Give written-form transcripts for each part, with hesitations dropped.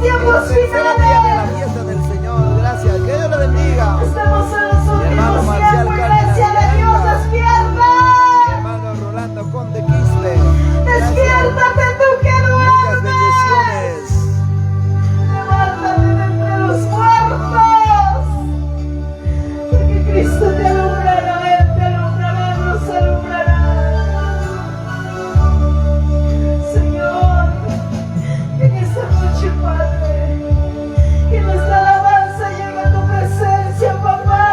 tiempos El tercer día de la finales. fiesta del Señor. Gracias. Que Dios le bendiga. Estamos en los Mi hermano últimos Marcial tiempos, Cárdenas iglesia de Dios, Yaranga. Mi despierta. hermano Rolando Conde Quispe. Gracias. Despiértate tú que Muchas duermes. bendiciones. Levántate de entre los muertos. Porque Cristo te alumbrará, Él te alumbrará, nos alumbrará. Señor, en esta noche, Padre, que nuestra alabanza llegue a tu presencia, papá.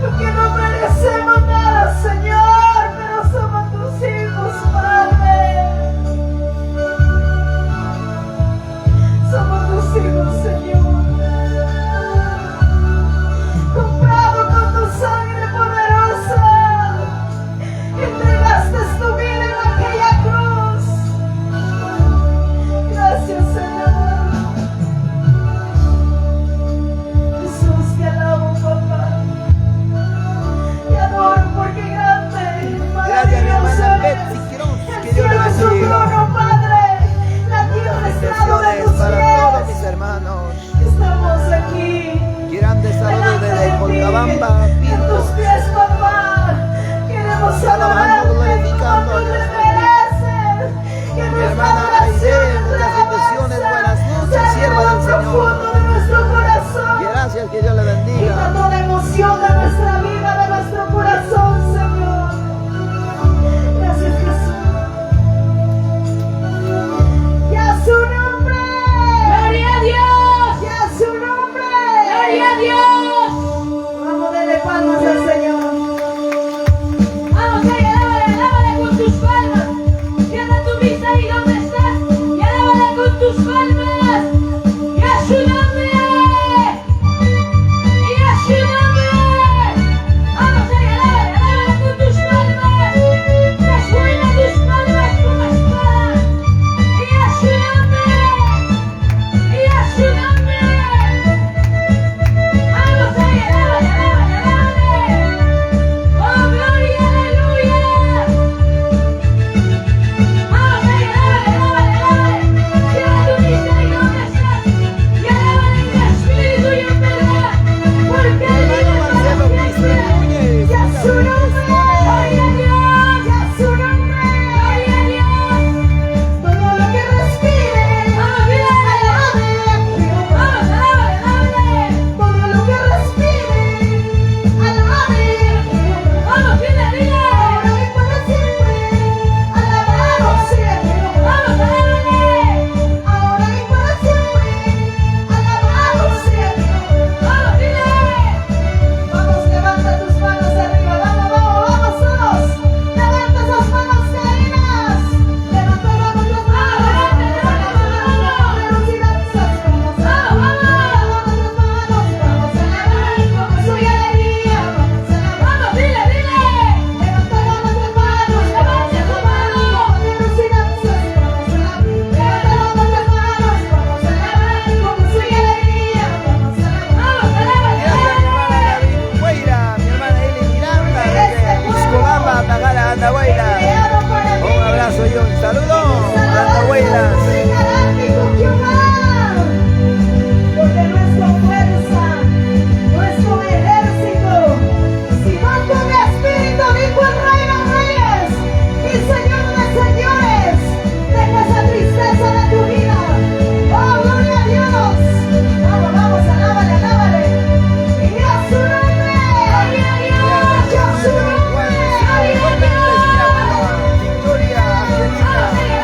Porque no merecemos nada, Señor, pero somos tus hijos, Padre. Somos tus hijos, Señor. Comprado con tu sangre poderosa. Entregaste tu vida en aquella cruz. Gracias, Señor. Jesús, te alabo, papá. Te adoro porque grande, Gracias, mi maravilloso hermana eres. Betsy Quiroz. El Que Dios le cielo es tu bendiga. trono, Padre. La tierra Muchas estrado de bendiciones tus para todos pies. Mis hermanos. Estamos aquí Grandes saludos delante desde de ti, Colcabamba, en Pinto. Tus pies, papá. Queremos Alabando, adorarte como glorificando tú a te Dios. mereces. Que Mi nuestra hermana adoración, Aide, nuestra muchas bendiciones, alabanza buenas noches, sea de sierva lo del Señor. profundo de nuestro corazón. Gracias, que Dios le Quita bendiga. Toda emoción de nuestra vida, de nuestro corazón, Señor. Gracias, Jesús. Y a su nombre. ¡Gloria a Dios! Y a su nombre. ¡Gloria a Dios! Vamos, denle palmas al Señor. Vamos ahí, alábale, alábale con tus palmas. Cierra tu vista ahí donde estás y alábale con tus palmas. ¡Y a su nombre! ¡Y a su nombre! Vamos ahí, alábale, alábale con tus palmas. Resuena tus palmas como espada. ¡Y a su nombre! ¡Y a su nombre! Vamos ahí, alábale, alábale, alábale. ¡Oh, gloria, aleluya! Vamos ahí, alábale, alábale, alábale. Cierra tu vista ahí donde estás y alábale en espíritu y en verdad, porque Mi Él hermano vive para Marcelo Quispe siempre. Núñez, Y a muchas su nombre. ¡Gloria a Dios! Y a su nombre. ¡Gloria a Dios! Todo lo que respire. ¡Vamos, dile! Alabe a Jehová. ¡Vamos, alábale, alábale! Todo lo que respire. Alabe a Jehová. ¡Vamos, dile, dile! Ahora y para siempre. Alabado sea Jehová. ¡Vamos, alábale! Ahora y para siempre. Alabado sea Jehová. ¡Vamos, dile! Vamos, levanta tus manos arriba. Vamos, vamos, vamos todos. Levanta esas manos caídas. Levanta, vamos las manos. Vamos a alabar con danzas. Vamos a alabar. Levanta las manos. Vamos a alabar con gozo y alegría. Vamos a alabar. ¡Vamos, dile, dile! Levanta las manos. Vamos a alabar con gozo y danzas. Vamos a alabar. Levanta las manos. Vamos a alabar con gozo y alegría. Vamos a alabar. ¡Vamos, alábale, Gracias, mi hermana alábale! David Guaira, mi hermana Eli Miranda, desde Piscobamba, Tagala, Andahuaylas. Creado para mí. Un abrazo y un saludo, Andahuaylas. Jehová, porque no es con fuerza, no es con ejército, sino con mi espíritu, dijo el Rey de Reyes y Señor de Señores. Deja esa tristeza de tu vida. Oh, gloria a Dios. Vamos, vamos, alábale, alábale. Y a su nombre. Y a su nombre. Victoria, Angelina.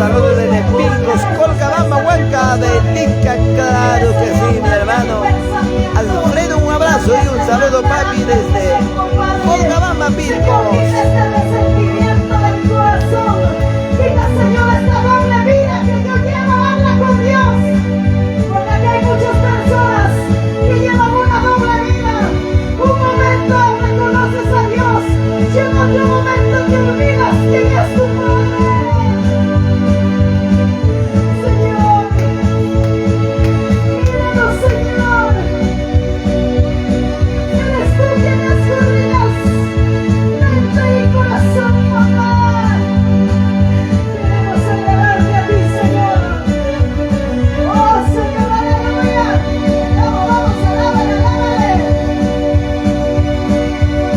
Saludos desde Pilcos, Colcabamba, Huanca, Belica, claro que sí, mi hermano. Alfredo, un abrazo y un saludo, papi, desde Colcabamba, Pilcos. Este del corazón. Quita, Señor, esta doble vida que yo llevo, habla con Dios. Porque aquí hay muchas personas que llevan una doble vida. Un momento reconoces a Dios y en otro momento te olvidas quién es tu Padre. Señor, míranos, Señor. Eres tú quien escudriñas mente y corazón, papá. Queremos agradarte a ti, Señor. Oh, Señor, aleluya. Vamos, vamos, alábale, alábale.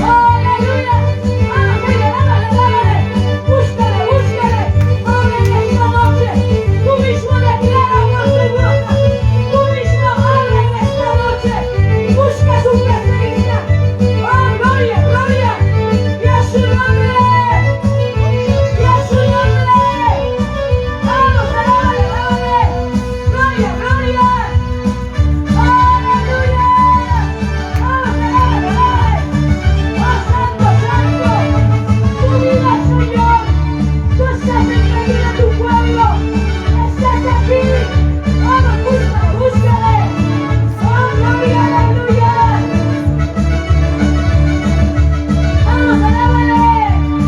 Aleluya. Aleluya, alábale, alábale. Búscale, búscale. Ahora en esta noche, tú mismo declara con tu boca. Tú mismo habla en esta noche. Busca su presencia. Oh, gloria, gloria. Y a su nombre. Y a su nombre. Vamos, alábale, alábale. Gloria, gloria. Aleluya. Vamos, alábale, alábale. Oh, santo, santo, tu vida, Señor. Tú estás en medio de tu pueblo. Estás aquí. Vamos, búscale, búscale. Oh, gloria, aleluya. Vamos, alábale.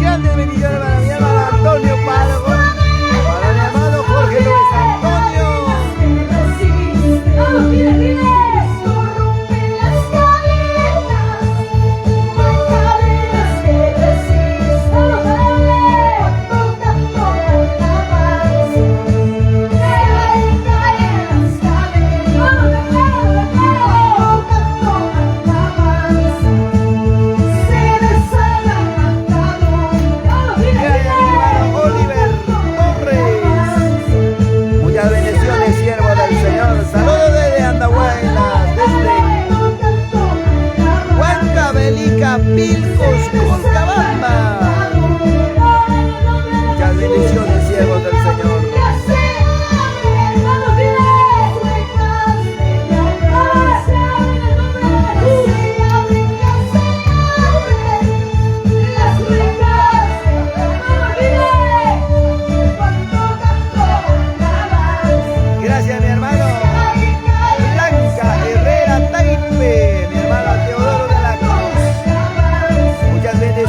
Grandes bendiciones para mi hermano Antonio Pargo, para mi hermano Jorge Luis Antonio. Vamos, dile, dile. Corrompen las cadenas, hay cadenas que resisten. Vamos, alábale. Cuando canto alabanza, se caen las cadenas. Vamos, decláralo, decláralo. Cuando canto alabanza, se desatan ataduras. Vamos, dile, Gracias, mi dile. hermano Oliver Torres. Muchas bendiciones, siervo del Señor. Saludos desde Andahuaylas, desde Huancavelica, Pilcos, Colcabamba. Muchas bendiciones, siervos del Señor. Vamos, dile. Ahora se abre en el nombre de Jesús. Vamos, dile. Gracias, mi hermano Blanca Herrera Taipe, mi hermano Teodoro de la Cruz. Muchas bendiciones.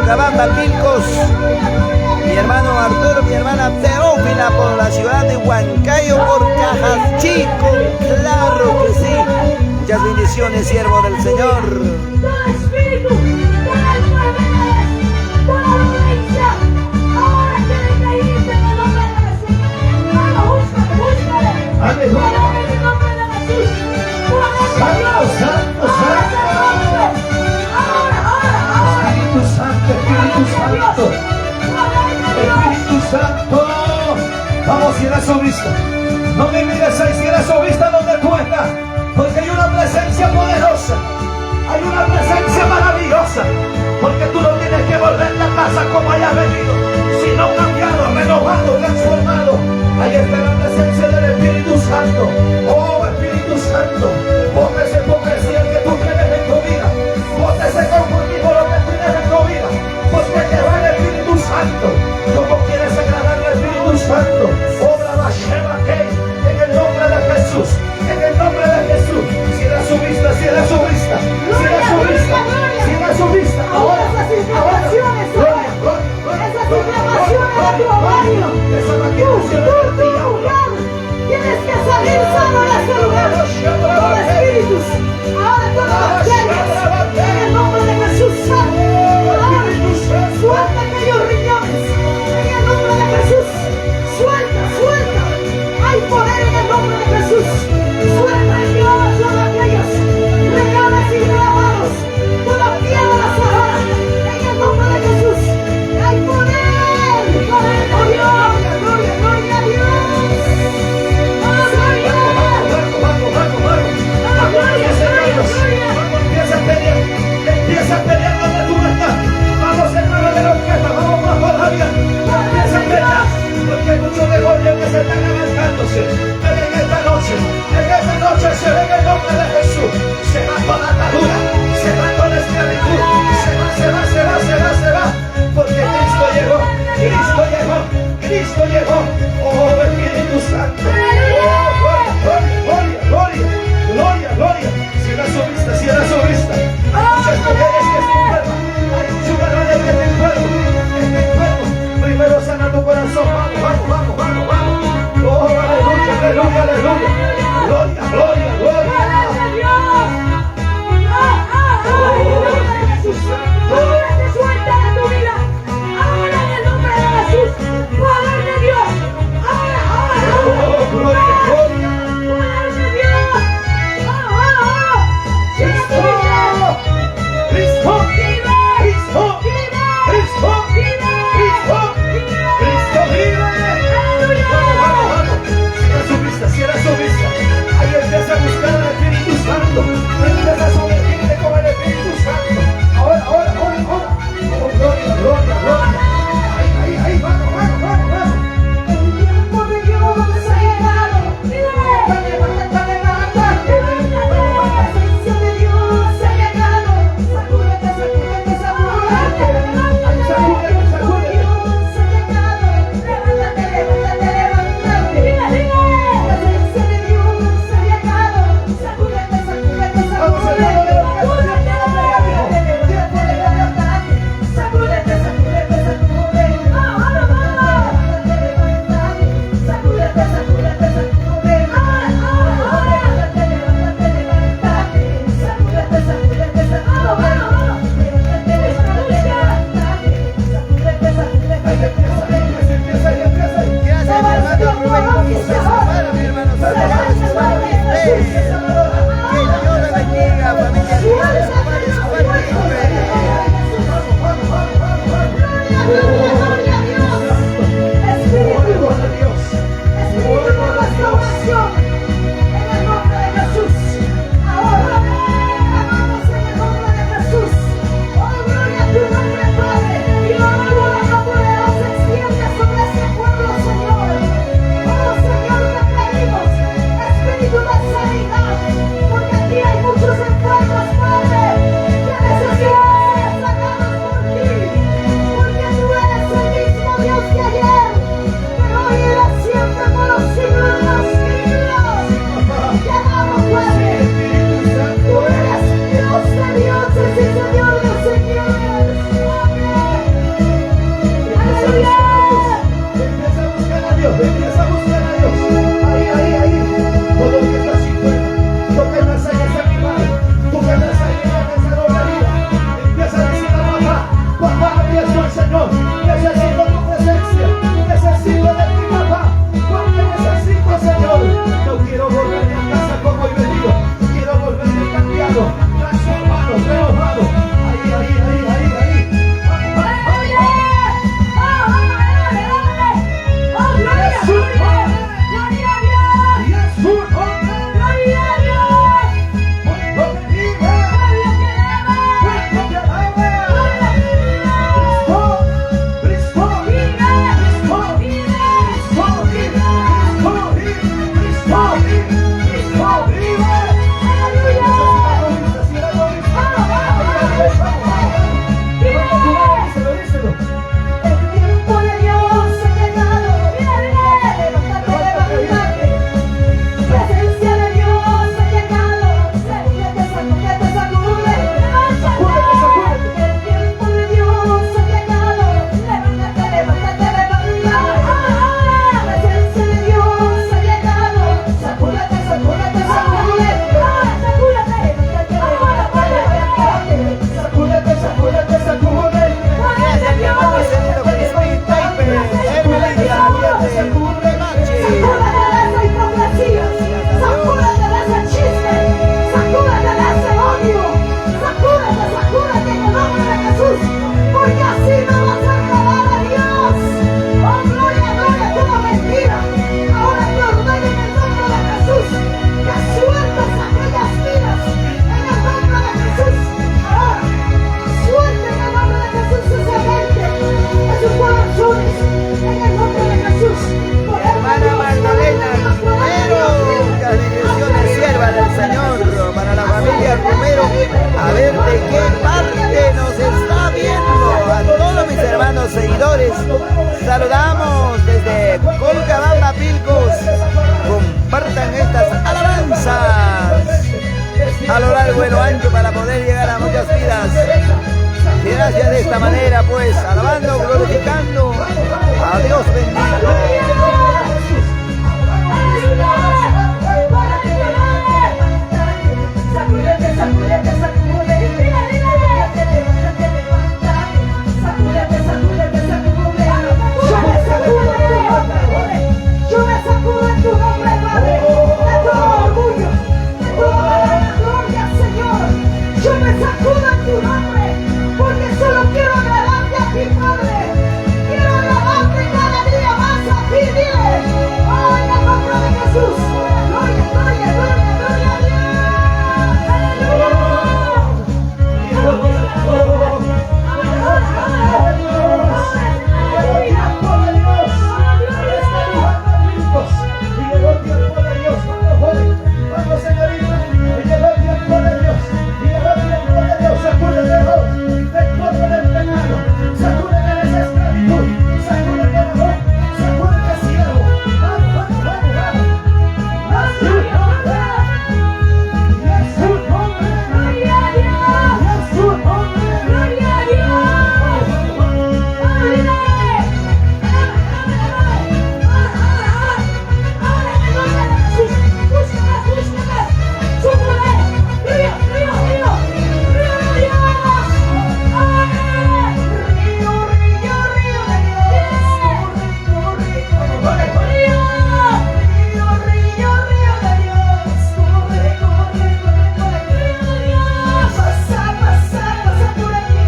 Colcabamba, Pilcos. Mi hermano Arturo, mi hermana Teófila por la ciudad de Huancayo, por Cajas Chico, claro que sí. Muchas bendiciones, siervo del Señor. Todo espíritu, toda enfermedad, toda dolencia, ahora tiene que irse en el nombre de Jesús. Vamos, búscale, búscale. Aleluya. Poder en el nombre de Jesús. Poder de Santo, Dios. santo, Ahora se santo. rompe. Ahora, ahora, ahora. Espíritu Santo, Espíritu Santo. Poder de Dios. Espíritu Santo. Vamos, cierra su vista. No me mires ahí, cierra su vista donde tú estás. Porque hay una presencia poderosa. Hay una presencia maravillosa. Porque tú no tienes que volver a casa como hayas venido, sino cambiado, renovado, transformado. Ahí está la presencia del Espíritu Santo. Oh Espíritu Santo, bota esa hipocresía que tú tienes en tu vida. Bota ese conformismo lo que tienes en tu vida. Porque te va el Espíritu Santo. ¿Cómo quieres agradar al Espíritu Santo? Obra Bashema Kei, en el nombre de Jesús. En el nombre de Jesús. Cierra su vista, cierra su vista. Cierra su vista. Cierra su vista. Ahora Ahora, esas ahora. inflamaciones, Gloria, ahora. gloria, gloria, Esas gloria, inflamaciones de tu gloria, ovario. gloria. Esa Tú, maquinación tú, del tú, diablo. mujer, tienes que salir sano de este lugar. Todo espíritus, ahora todas bacterias, en el nombre de Jesús, sal. Ahora, suelta aquellos riñones, en el nombre de Jesús. Suelta, suelta. Hay poder en el nombre de Jesús. Suelta todos aquellos riñones inflamados, toda piedra ahora, en el nombre de Jesús. Hay poder, poder de Dios. Gloria, gloria a Dios. Oh, gloria. Vamos, vamos, vamos, vamos. Vamos, gloria, gloria, gloria. ver de qué parte nos está viendo. A todos mis hermanos seguidores, saludamos desde Colcabamba, Pilcos. Compartan estas alabanzas a lo largo y lo ancho para poder llegar a muchas vidas. Y gracias de esta manera, pues, alabando, glorificando a Dios bendito. Sacúdete, sacúdete, sacude. Levántate, levántate. Sacúdete, sacúdete, sacude. Yo me sacudo en tu nombre. Yo me sacudo en tu nombre, Padre. De todo orgullo, de toda vanagloria, Señor. Yo me sacudo en tu nombre, porque solo quiero agradarte a ti, Padre. Quiero agradarte cada día más a ti, dile. Oh, en el nombre de Jesús. Gloria, gloria, gloria, gloria a Dios. Río, río, río de Dios. Corre, corre, corre. Río, río, río de Dios. Corre, corre, corre, corre. Pasa, pasa, pasa por aquí.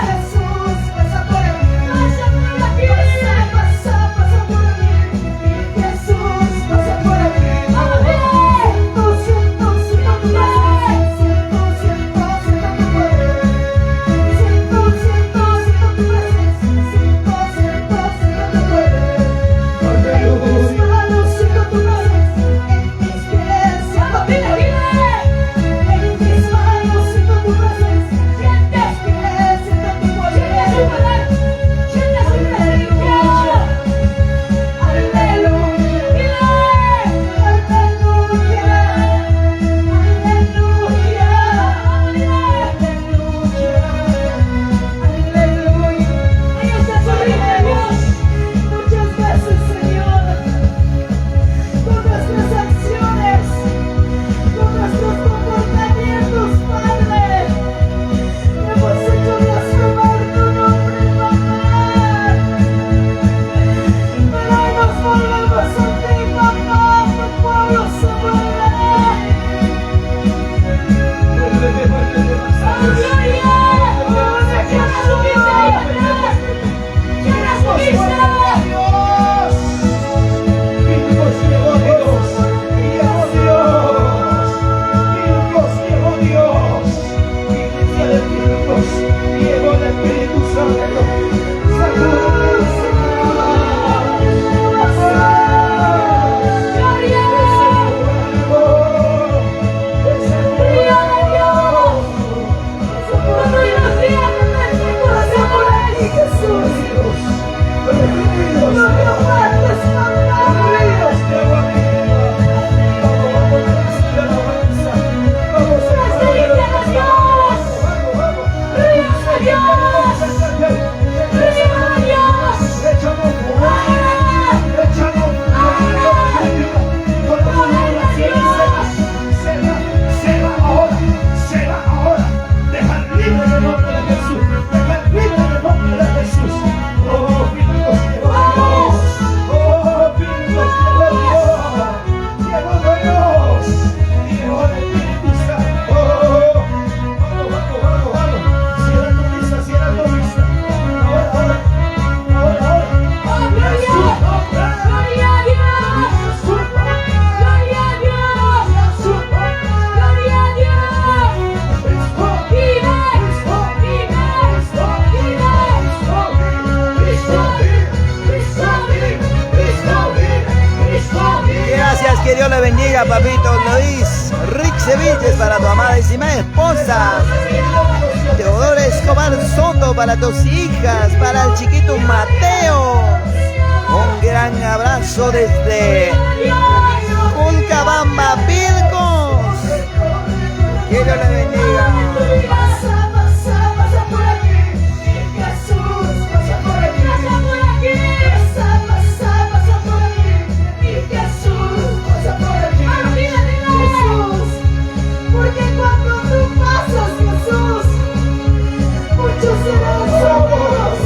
Jesús, pasa por aquí. Pasa, pasa, pasa por aquí. Jesús, pasa por aquí. Siento, siento, siento tu presencia. Siento, siento, siento tu poder. Siento, siento, siento tu presencia. Siento, siento, siento tu poder. En mis manos siento tu presencia. En mis pies siento tu poder. En mis manos siento tu presencia. En mis pies siento tu poder. Aleluya, aleluya, aleluya, aleluya, aleluya. Muchas veces, Señor, con nuestras acciones, con nuestros comportamientos, Padre, hemos hecho blasfemar tu nombre, papá. Pero hoy nos volvemos a ti, papá. Tu pueblo se vuelve a ti. Pasa por aquí, Jesús. No te apartes, papá. Se va ahora, se va ahora. Deja libre en el nombre de Jesús. Deja libre en el nombre de Jesús. Oh, Dios, llegó Dios. Oh, Dios, llegó Dios. Llegó Dios. Llegó el Espíritu Santo. Vamos, vamos, vamos, vamos. Cierra tu vista, cierra tu vista. Ahora, ahora, ahora, ahora. Jesús, Gracias, que Dios le bendiga, papito Luis. Rick Ceviches para tu amadísima esposa. para tus hijas, para el chiquito Mateo. Un gran abrazo desde Colcabamba, Pilcos. Que Dios le bendiga. Pasa, pasa, pasa por aquí. Jesús, pasa por aquí. Pasa por aquí. Pasa, pasa, pasa por aquí. Jesús, pasa por aquí. Vamos, dile, dile. Jesús, porque cuando tú pasas, Jesús, muchos serán salvos,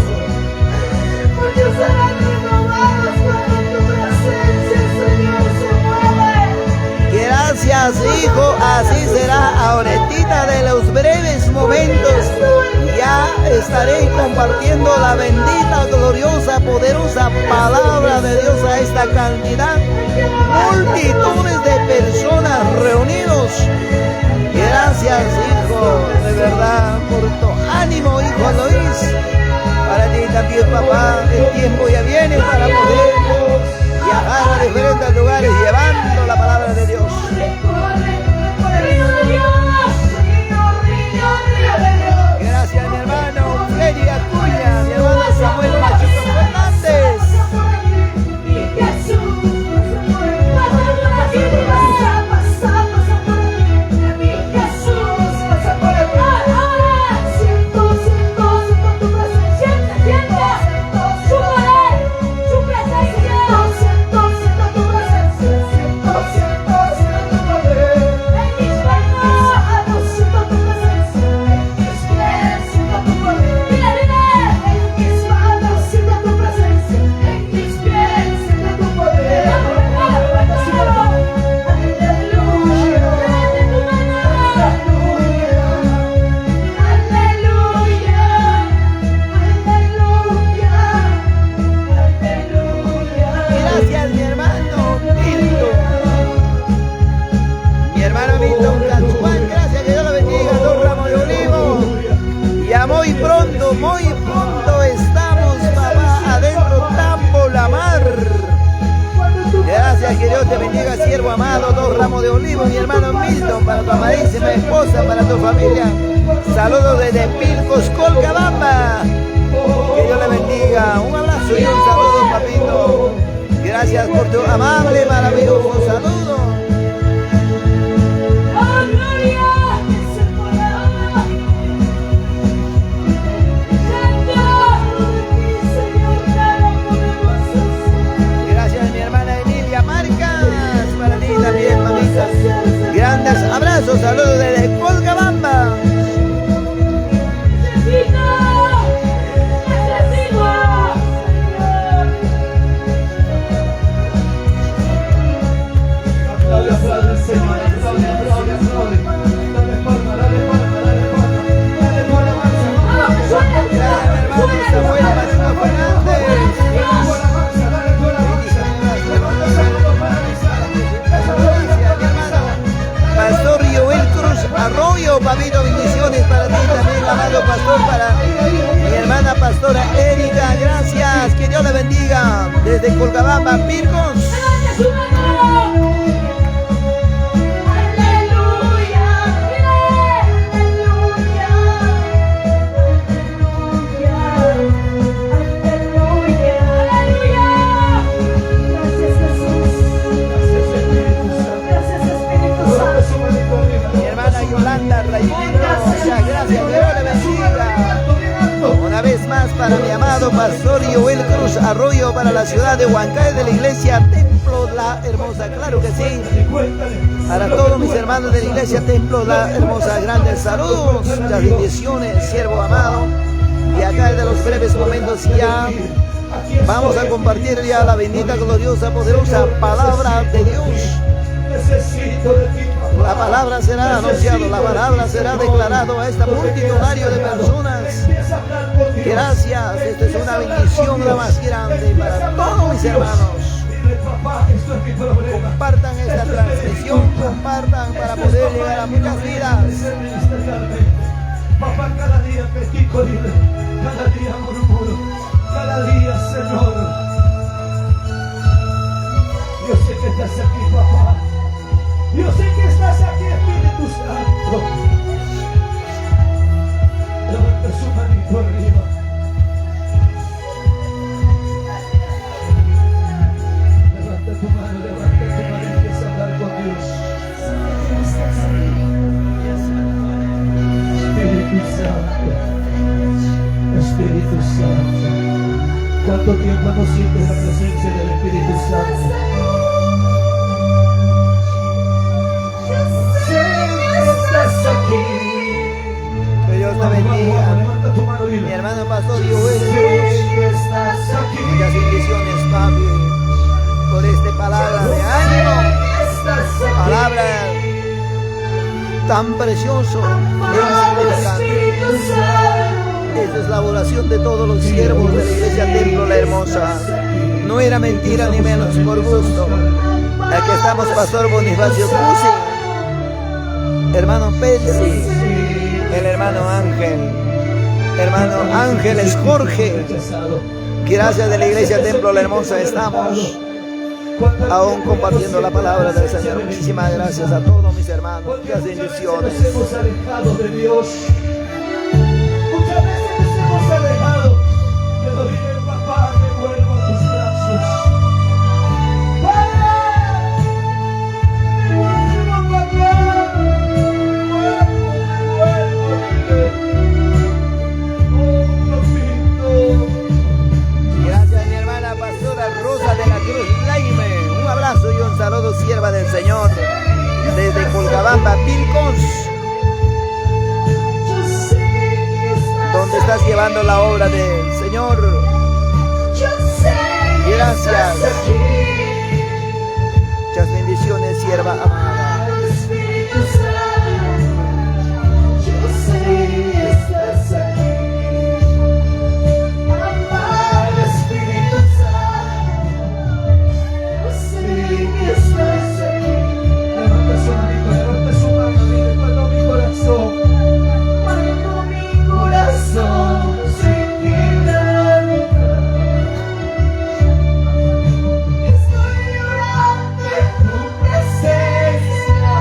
muchos serán renovados cuando tu presencia, Señor, se mueve. Gracias, hijo. Así será ahorita de los breves momentos. Ya estaré compartiendo la bendita, gloriosa, poderosa palabra de Dios a esta cantidad, multitudes de personas reunidos. Gracias, hijo, de verdad, por tu ánimo, hijo Luis. Para ti también, papá, el tiempo ya viene para poder viajar a diferentes lugares llevando la palabra de Dios. Corre, corre, corre, Río de Dios. río, río, río de Dios. Gracias, mi hermano Freddy Acuña, mi hermano Samuel Machuco Fernández. Pasa por aquí, Jesús, pasa por aquí. Pasa por aquí, Pasa, pasa, pasa por aquí, Jesús, pasa por aquí. Ahora. Siento, siento, siento tu presencia. Siente, siente su poder, su presencia. Siento, siento tu presencia. Siento, siento, siento tu poder. En mis manos. Manos, siento tu presencia. En mis pies, siento tu poder. Dile, dile. En mis manos, siento tu presencia. En mis pies, siento tu poder. Vamos, vamos, Aleluya. Levante tu mano. Aleluya. Aleluya. Aleluya. Gracias, mi hermano Milton. Mi hermano Milton Calzuán, gracias, que Dios lo bendiga. Dos ramos de olivo. Ya muy pronto estamos, papá, adentro Tambo la Mar. Gracias, que Dios te bendiga, siervo amado, dos ramos de olivo, mi hermano Milton, para tu amadísima esposa, para tu familia. Saludos desde Pilcos, Colcabamba. Que Dios le bendiga. Un abrazo y un saludo, papito. Gracias por tu amable, maravilloso saludo. ¡Oh, gloria! ¡Santo! Gracias, mi hermana Emilia Marcas. Para ti también, mamita. Grandes abrazos, saludos desde Colcabamba. ¡Necesito! ¡Necesito! Aplaude, aplaude al Señor, aplaude, aplaude, aplaude. Dale palma, dale palma, dale palma. Dale tu alabanza, ¡Vamos, que suene! Gracias, mi hermano Samuel Machuca Fernández. ¡Dios! tu alabanza, dale tu alabanza. Levanta esa mano paralizada. Esa rodilla paralizada. Pastor Joel Cruz Arroyo, papito, bendiciones para ti también, amado pastor, para mi hermana pastora Erika, gracias, que Dios le bendiga desde Colcabamba, Pircos. ¡Levante su mano! Aleluya. ¡Dile! Aleluya. Aleluya. Aleluya. ¡Aleluya! Gracias, Jesús. Gracias, Espíritu Santo. Gracias, Espíritu Levanta Santo. su manito arriba. Mi hermana Yolanda Raimundo, muchas gracias, que Dios le bendiga. Bien alto. Una vez más para mi amado pastor Joel Cruz Arroyo, para la ciudad de Huancayo, de la iglesia Templo La Hermosa, claro que sí. Cuéntale. Para todos mis hermanos de la iglesia Templo La Hermosa, grandes saludos, muchas bendiciones, siervo amado. Y acá de los breves momentos ya vamos a compartir ya la bendita, gloriosa, poderosa palabra de Dios. Necesito de ti, papá. La palabra será anunciada, la palabra será declarado a esta multitudario de personas. Empieza a hablar con Dios. Gracias, esta es una Empieza a hablar con bendición la Dios. más grande Empieza para a hablar todos con mis Dios. hermanos. Dile, papá, esto es mi problema. Compartan esta Esto es mi transmisión, dificultad. compartan para Esto es, poder papá, llegar a que no muchas me deja vidas. crecer ministerialmente. Papá, cada día critico, dile. Cada día murmuro. Cada día, Señor. Yo sé que estás aquí, papá. Yo sé que estás aquí, Espíritu Santo. Levanta su manito arriba. Espíritu Santo. Espíritu Santo. ¿Cuánto tiempo no sientes la presencia del Espíritu Santo? Sé que estás aquí. Que Dios te bendiga. Levanta tu mano y Mi dile. hermano Pastor Joel. Sé que estás aquí. Muchas bendiciones, papi, por esta palabra de ánimo. Palabra tan precioso. Esta es la oración de todos los siervos de la iglesia Templo La Hermosa. No era mentira ni menos por gusto. Aquí estamos, Pastor Bonifacio Cusi, hermano Pelsi, el hermano Ángel, hermano Ángeles Jorge. Gracias de la iglesia Templo La Hermosa estamos aún compartiendo la palabra del Señor. Muchísimas gracias a todos mis hermanos. Porque Muchas muchas veces bendiciones. nos hemos alejado de Dios. Muchas veces nos hemos alejado. Pero dile, papá, me vuelvo a tus brazos. Padre, me vuelvo, papá. Me vuelvo, me vuelvo, dile. Oh, papito. Gracias mi hermana pastora Rosa de la Cruz Laime. Un abrazo y un saludo, sierva del Señor. Desde Colcabamba, Pilcos, donde estás llevando la obra del Señor. Gracias. Muchas bendiciones, sierva amada. Espíritu Santo, yo sé que estás aquí. Amado Espíritu Santo, yo sé que estás aquí. Levanta su manito, levanta su mano, dile, cuando mi corazón Cuando mi corazón se quebranta, estoy llorando en tu presencia.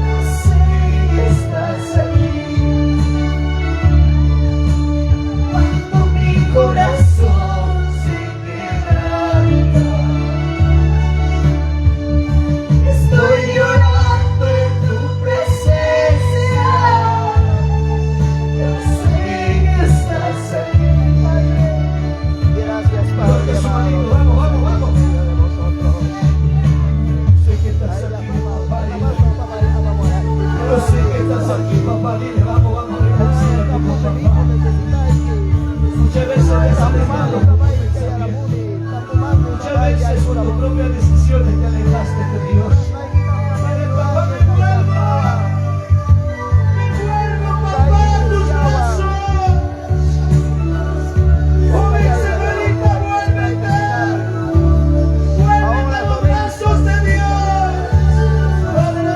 Yo sé que estás aquí. Cuando mi corazón se quebranta, estoy llorando en tu presencia. Yo sé que estás aquí, Padre. Gracias, Padre Levanta su amado. manito, vamos, vamos, vamos. De nosotros. Sé que estás aquí, papá. Dile. Yo sé que estás aquí, papá. Dile, vamos, vamos, reconcíliate con papá. Muchas veces te has alejado de tu pensamiento. Muchas veces por tus propias decisiones te alejaste de Dios. Dile, papá, me vuelvo. Me vuelvo, papá, a tus brazos. Joven señorita, vuélvete. Vuélvete a los brazos de Dios. Padre.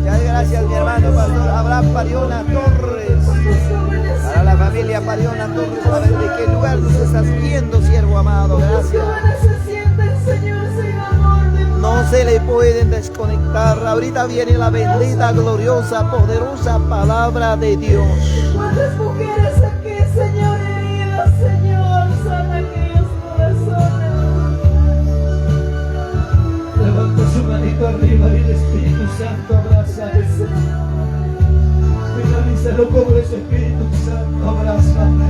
Ya gracias, mi hermano pastor Abraham Pariona Torres. Para la familia Pariona Torres, a ver de qué lugar nos estás viendo, siervo amado. Gracias. Jóvenes se sienten, Señor, sin amor de No se le pueden desconectar. Ahorita viene la bendita, gloriosa, poderosa palabra de Dios. ¿Cuántas mujeres aquí, Señor, heridas, Señor, sana aquellos corazones? Levanta su manito arriba y el Espíritu Santo abrázame. Finalízalo con ese Espíritu Santo, abrázame.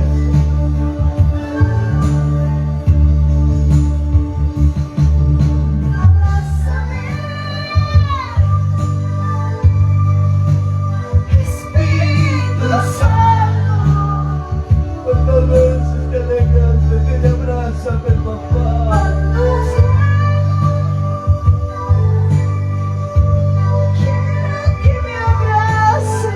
Abrázame, Espíritu Santo. ¿Cuántas veces te alejaste? Dile, abrázame, papá. Quiero que me abraces.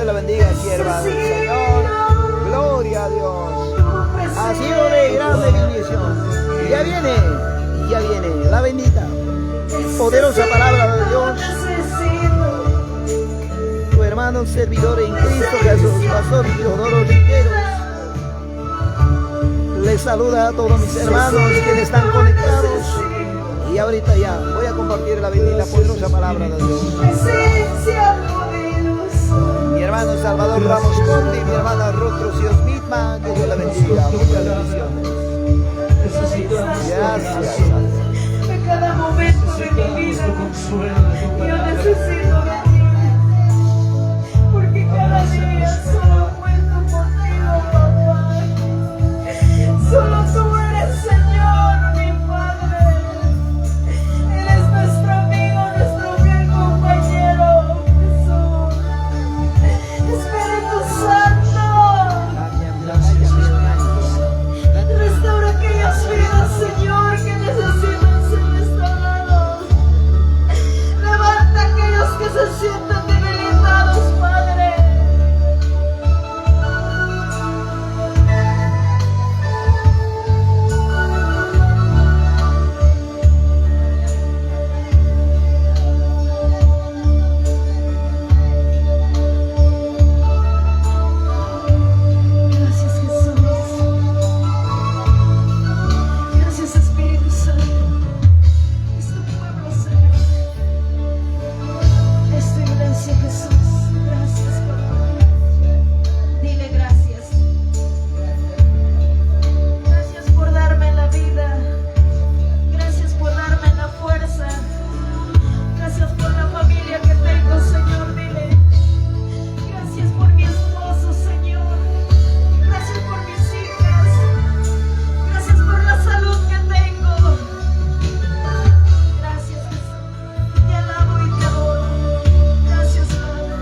Dios la bendiga, sierva del Señor. Gloria a Dios. Ha sido de grande bendición. Y ya viene la bendita, poderosa palabra de Dios. Tu hermano servidor en Cristo Jesús, Pastor Teodoro Riveros, les saluda a todos mis hermanos quienes están conectados. Y ahorita ya voy a compartir la bendita, poderosa palabra de Dios. Mi hermano Salvador Ramos Conde, mi hermana Ruth Rocío Mitma, que Dios la bendiga. Muchas bendiciones. Gracias. En cada momento de mi vida, yo necesito de ti, porque cada día solo cuento contigo, papá. Solo tú eres, Señor, mi Padre. Eres nuestro amigo, nuestro fiel compañero, Jesús. Espíritu Santo, restaura aquellas vidas, Señor, que necesitan ser restaurados. Levanta aquellos que se sienten debilitados, Padre. Gracias, Jesús. Gracias, Espíritu Santo. Es tu pueblo, Señor. Es tu iglesia, Jesús. Gracias, papá. Dile gracias. Gracias por darme la vida. Gracias por darme la fuerza. Gracias por la familia que tengo, Señor. Dile. Gracias por mi esposo, Señor. Gracias por mis hijas. Gracias por la salud que tengo. Gracias, Jesús. Te alabo y te adoro. Gracias, Padre.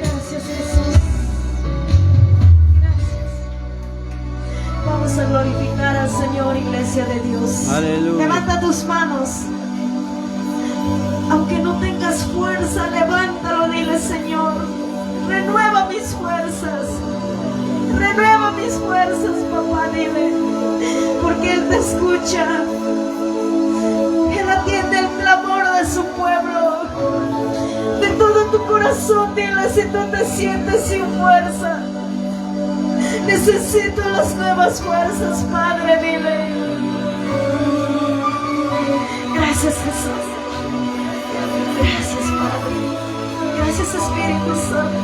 Gracias, Jesús. Gracias. Vamos a glorificar al Señor, iglesia de Dios. Aleluya. Levanta tus manos. Aunque no tengas fuerza, levántalo, dile, Señor, renueva mis fuerzas. Renueva mis fuerzas, papá, dile. Porque Él te escucha. Él atiende el clamor de su pueblo. De todo tu corazón, dile si tú te sientes sin fuerza. Necesito las nuevas fuerzas, Padre, dile. Gracias, Jesús. Gracias, Padre. Gracias, Espíritu Santo.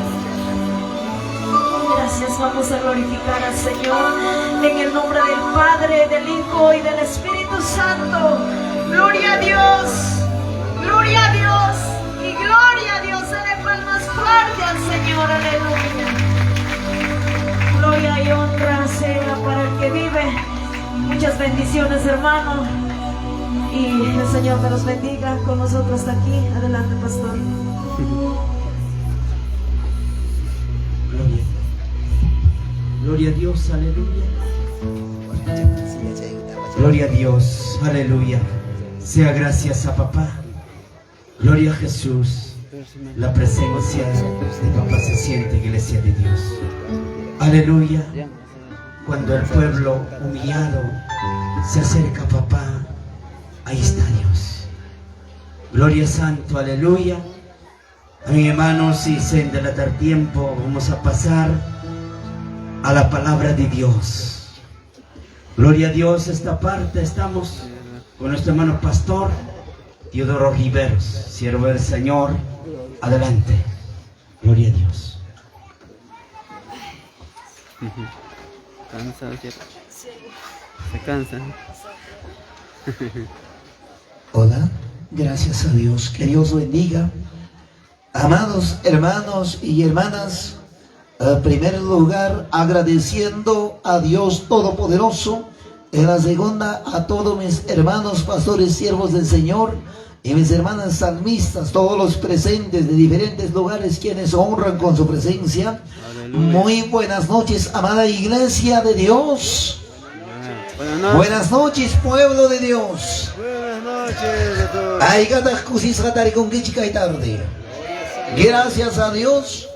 Gracias, vamos a glorificar al Señor en el nombre del Padre, del Hijo y del Espíritu Santo. Gloria a Dios, gloria a Dios y gloria a Dios. Dale palmas fuerte al Señor, aleluya. Gloria y honra sea para el que vive. Muchas bendiciones, hermano. Y el Señor me los bendiga con nosotros hasta aquí. Adelante, pastor. Gloria. Gloria a Dios, aleluya. Gloria a Dios, aleluya. Sea gracias a papá. Gloria a Jesús. La presencia de papá se siente, iglesia de Dios. Aleluya. Cuando el pueblo humillado se acerca a papá, ahí está Dios. Gloria Santo, aleluya. Amén, hermanos, y sin delatar tiempo, vamos a pasar a la palabra de Dios. Gloria a Dios, esta parte estamos con nuestro hermano pastor Teodoro Riveros, siervo del Señor. Adelante. Gloria a Dios. Cansado, ¿cierto? Se cansan. Hola, gracias a Dios. Que Dios bendiga. Amados hermanos y hermanas, en primer lugar, agradeciendo a Dios Todopoderoso. En la segunda, a todos mis hermanos pastores, siervos del Señor y mis hermanas salmistas, todos los presentes de diferentes lugares quienes honran con su presencia. Aleluya. Muy buenas noches, amada iglesia de Dios. Buenas noches. Buenas noches, pueblo de Dios. Buenas noches a todos. Hayk'ataq kusisqa tarikunkichik kay tarde. Gracias a Dios.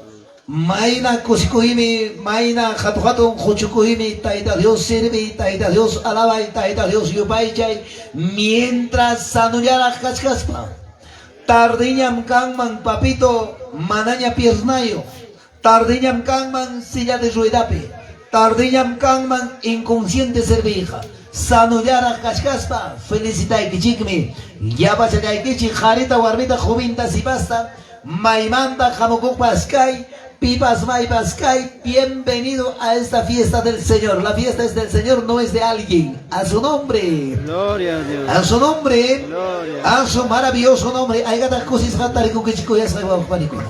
Mayna kusikuymi, mayna hatu hatun quchukuymi Tayta Dios sirviy, Tayta Dios alabay, Tayta Dios yupaychay, mientras sanullaraq kachkaspa. Tardeñam kanman, papito, manaña piernayoq. Tardeñam kanman silla de ruedapi. Tardeñam kanman inconsciente serviyqa. Sanullaraq kachkaspa, felicitaykichikmi. Llapachallaykichik qharita, warmita, jovinta, sipasta, maymanta hamukuqpas kay, pipas maypas kay, bienvenido a esta fiesta del Señor. La fiesta es del Señor, no es de alguien. A su nombre. Gloria a Dios. A su nombre. Gloria. A su maravilloso nombre. Aykataq kusisqa tarikunkichik kuyasqay wawqipanikuna.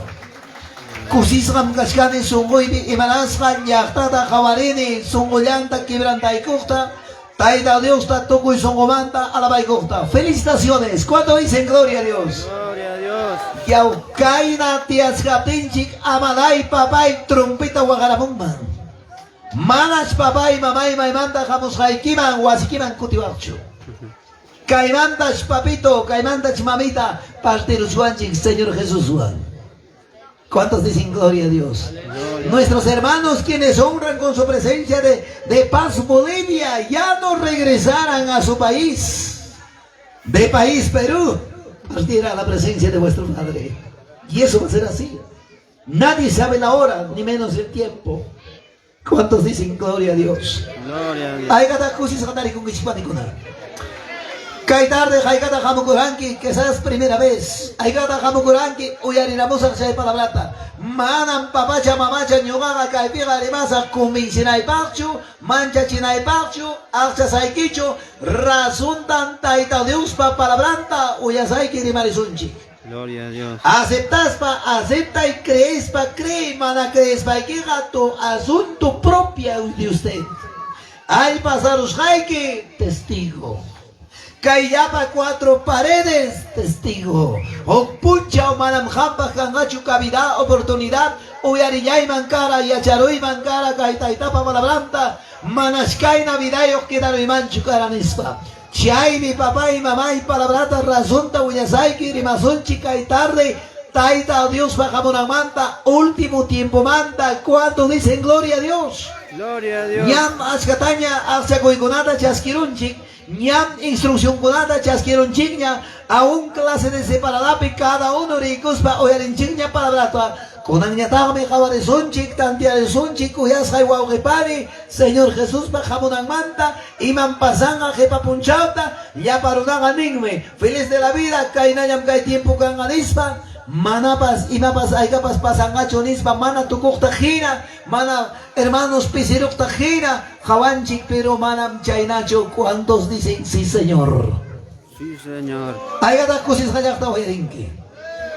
Kusisqam kachkani sunquypi imanasqa llaqtata qawarini sunqullanta quebrantaykuqta, Tayta Diosta tukuy sunqumanta alabaykuqta. Felicitaciones. ¿Cuánto dicen gloria a Dios? Gloria a Dios. Yaw kayna tiyachkaptinchik amalay papay trompeta waqaramunman. Manach papay mamay maymanta hamusqaykiman wasikiman kutiwaqchu. Kaymantach papito, kaymantach mamita partiruchwanchik Señor Jesuswan. ¿Cuántos dicen gloria a Dios? Nuestros hermanos quienes honran con su presencia de Paz Bolivia ya no regresarán a su país, de país Perú, partirá a la presencia de vuestro Padre. Y eso va a ser así. Nadie sabe la hora, ni menos el tiempo. ¿Cuántos dicen gloria a Dios? Gloria a Dios. Aykataq kusisqa tarikunkichik panikuna. Kay tarde haykataq hamukuranki, quizás primera vez. Haykataq hamukuranki, uyariramusaq chay palabrata. Manam papacha mamacha ñuqaqa kaypiqa rimasaq convencinaypaqchu, manchachinaypaqchu, aqchasaykichu, razontan Tayta Diospa palabranta uyasayki rimarisunchik. Gloria a Dios. Aceptaspa, acepta y creespa, cree, mana creespaykiqa tu asunto propio de usted. Al pasarusqayki, testigo. Kayllapa cuatro paredes, testigo. Huk punchaw manam qampaq kanqachu cabida, oportunidad, uyarillayman kara, yacharuyman kara, kay taytapa palabranta, manash kayna vidayuq quedaruymanchu kara nispa. Chaymi papay, mamay, palabrata, razonta willasayki, rimasunchik kay tarde, Tayta Diospa hamunanmanta, último tiempomanta, ¿cuánto dicen gloria a Dios? Gloria a Dios. Ñam achkataña aqchakuykunata chaskirunchik, ñam instruccionkunata chaskirunchikña, aún clase de separadapi cada uno rikuspa uyarinchikña palabrata. Kunanñataqmi qhawarisunchik, tantearisunchik, kuyasqay wawqipani, Señor Jesuspa hamunanmanta, iman pasanqa qipa punchawta, llapa runaqa ninmi, feliz de la vida, kaynañam kay tiempo kanqa nispa, manapas imapas aykapas pasanqachu nispa, mana tukuqta hina, mana hermanos pisiruqta hina, qawanchik, pero manam chaynachu. ¿Cuántos dicen sí, Señor? Sí, Señor. Aykataq kusisqa llaqta uyarinki.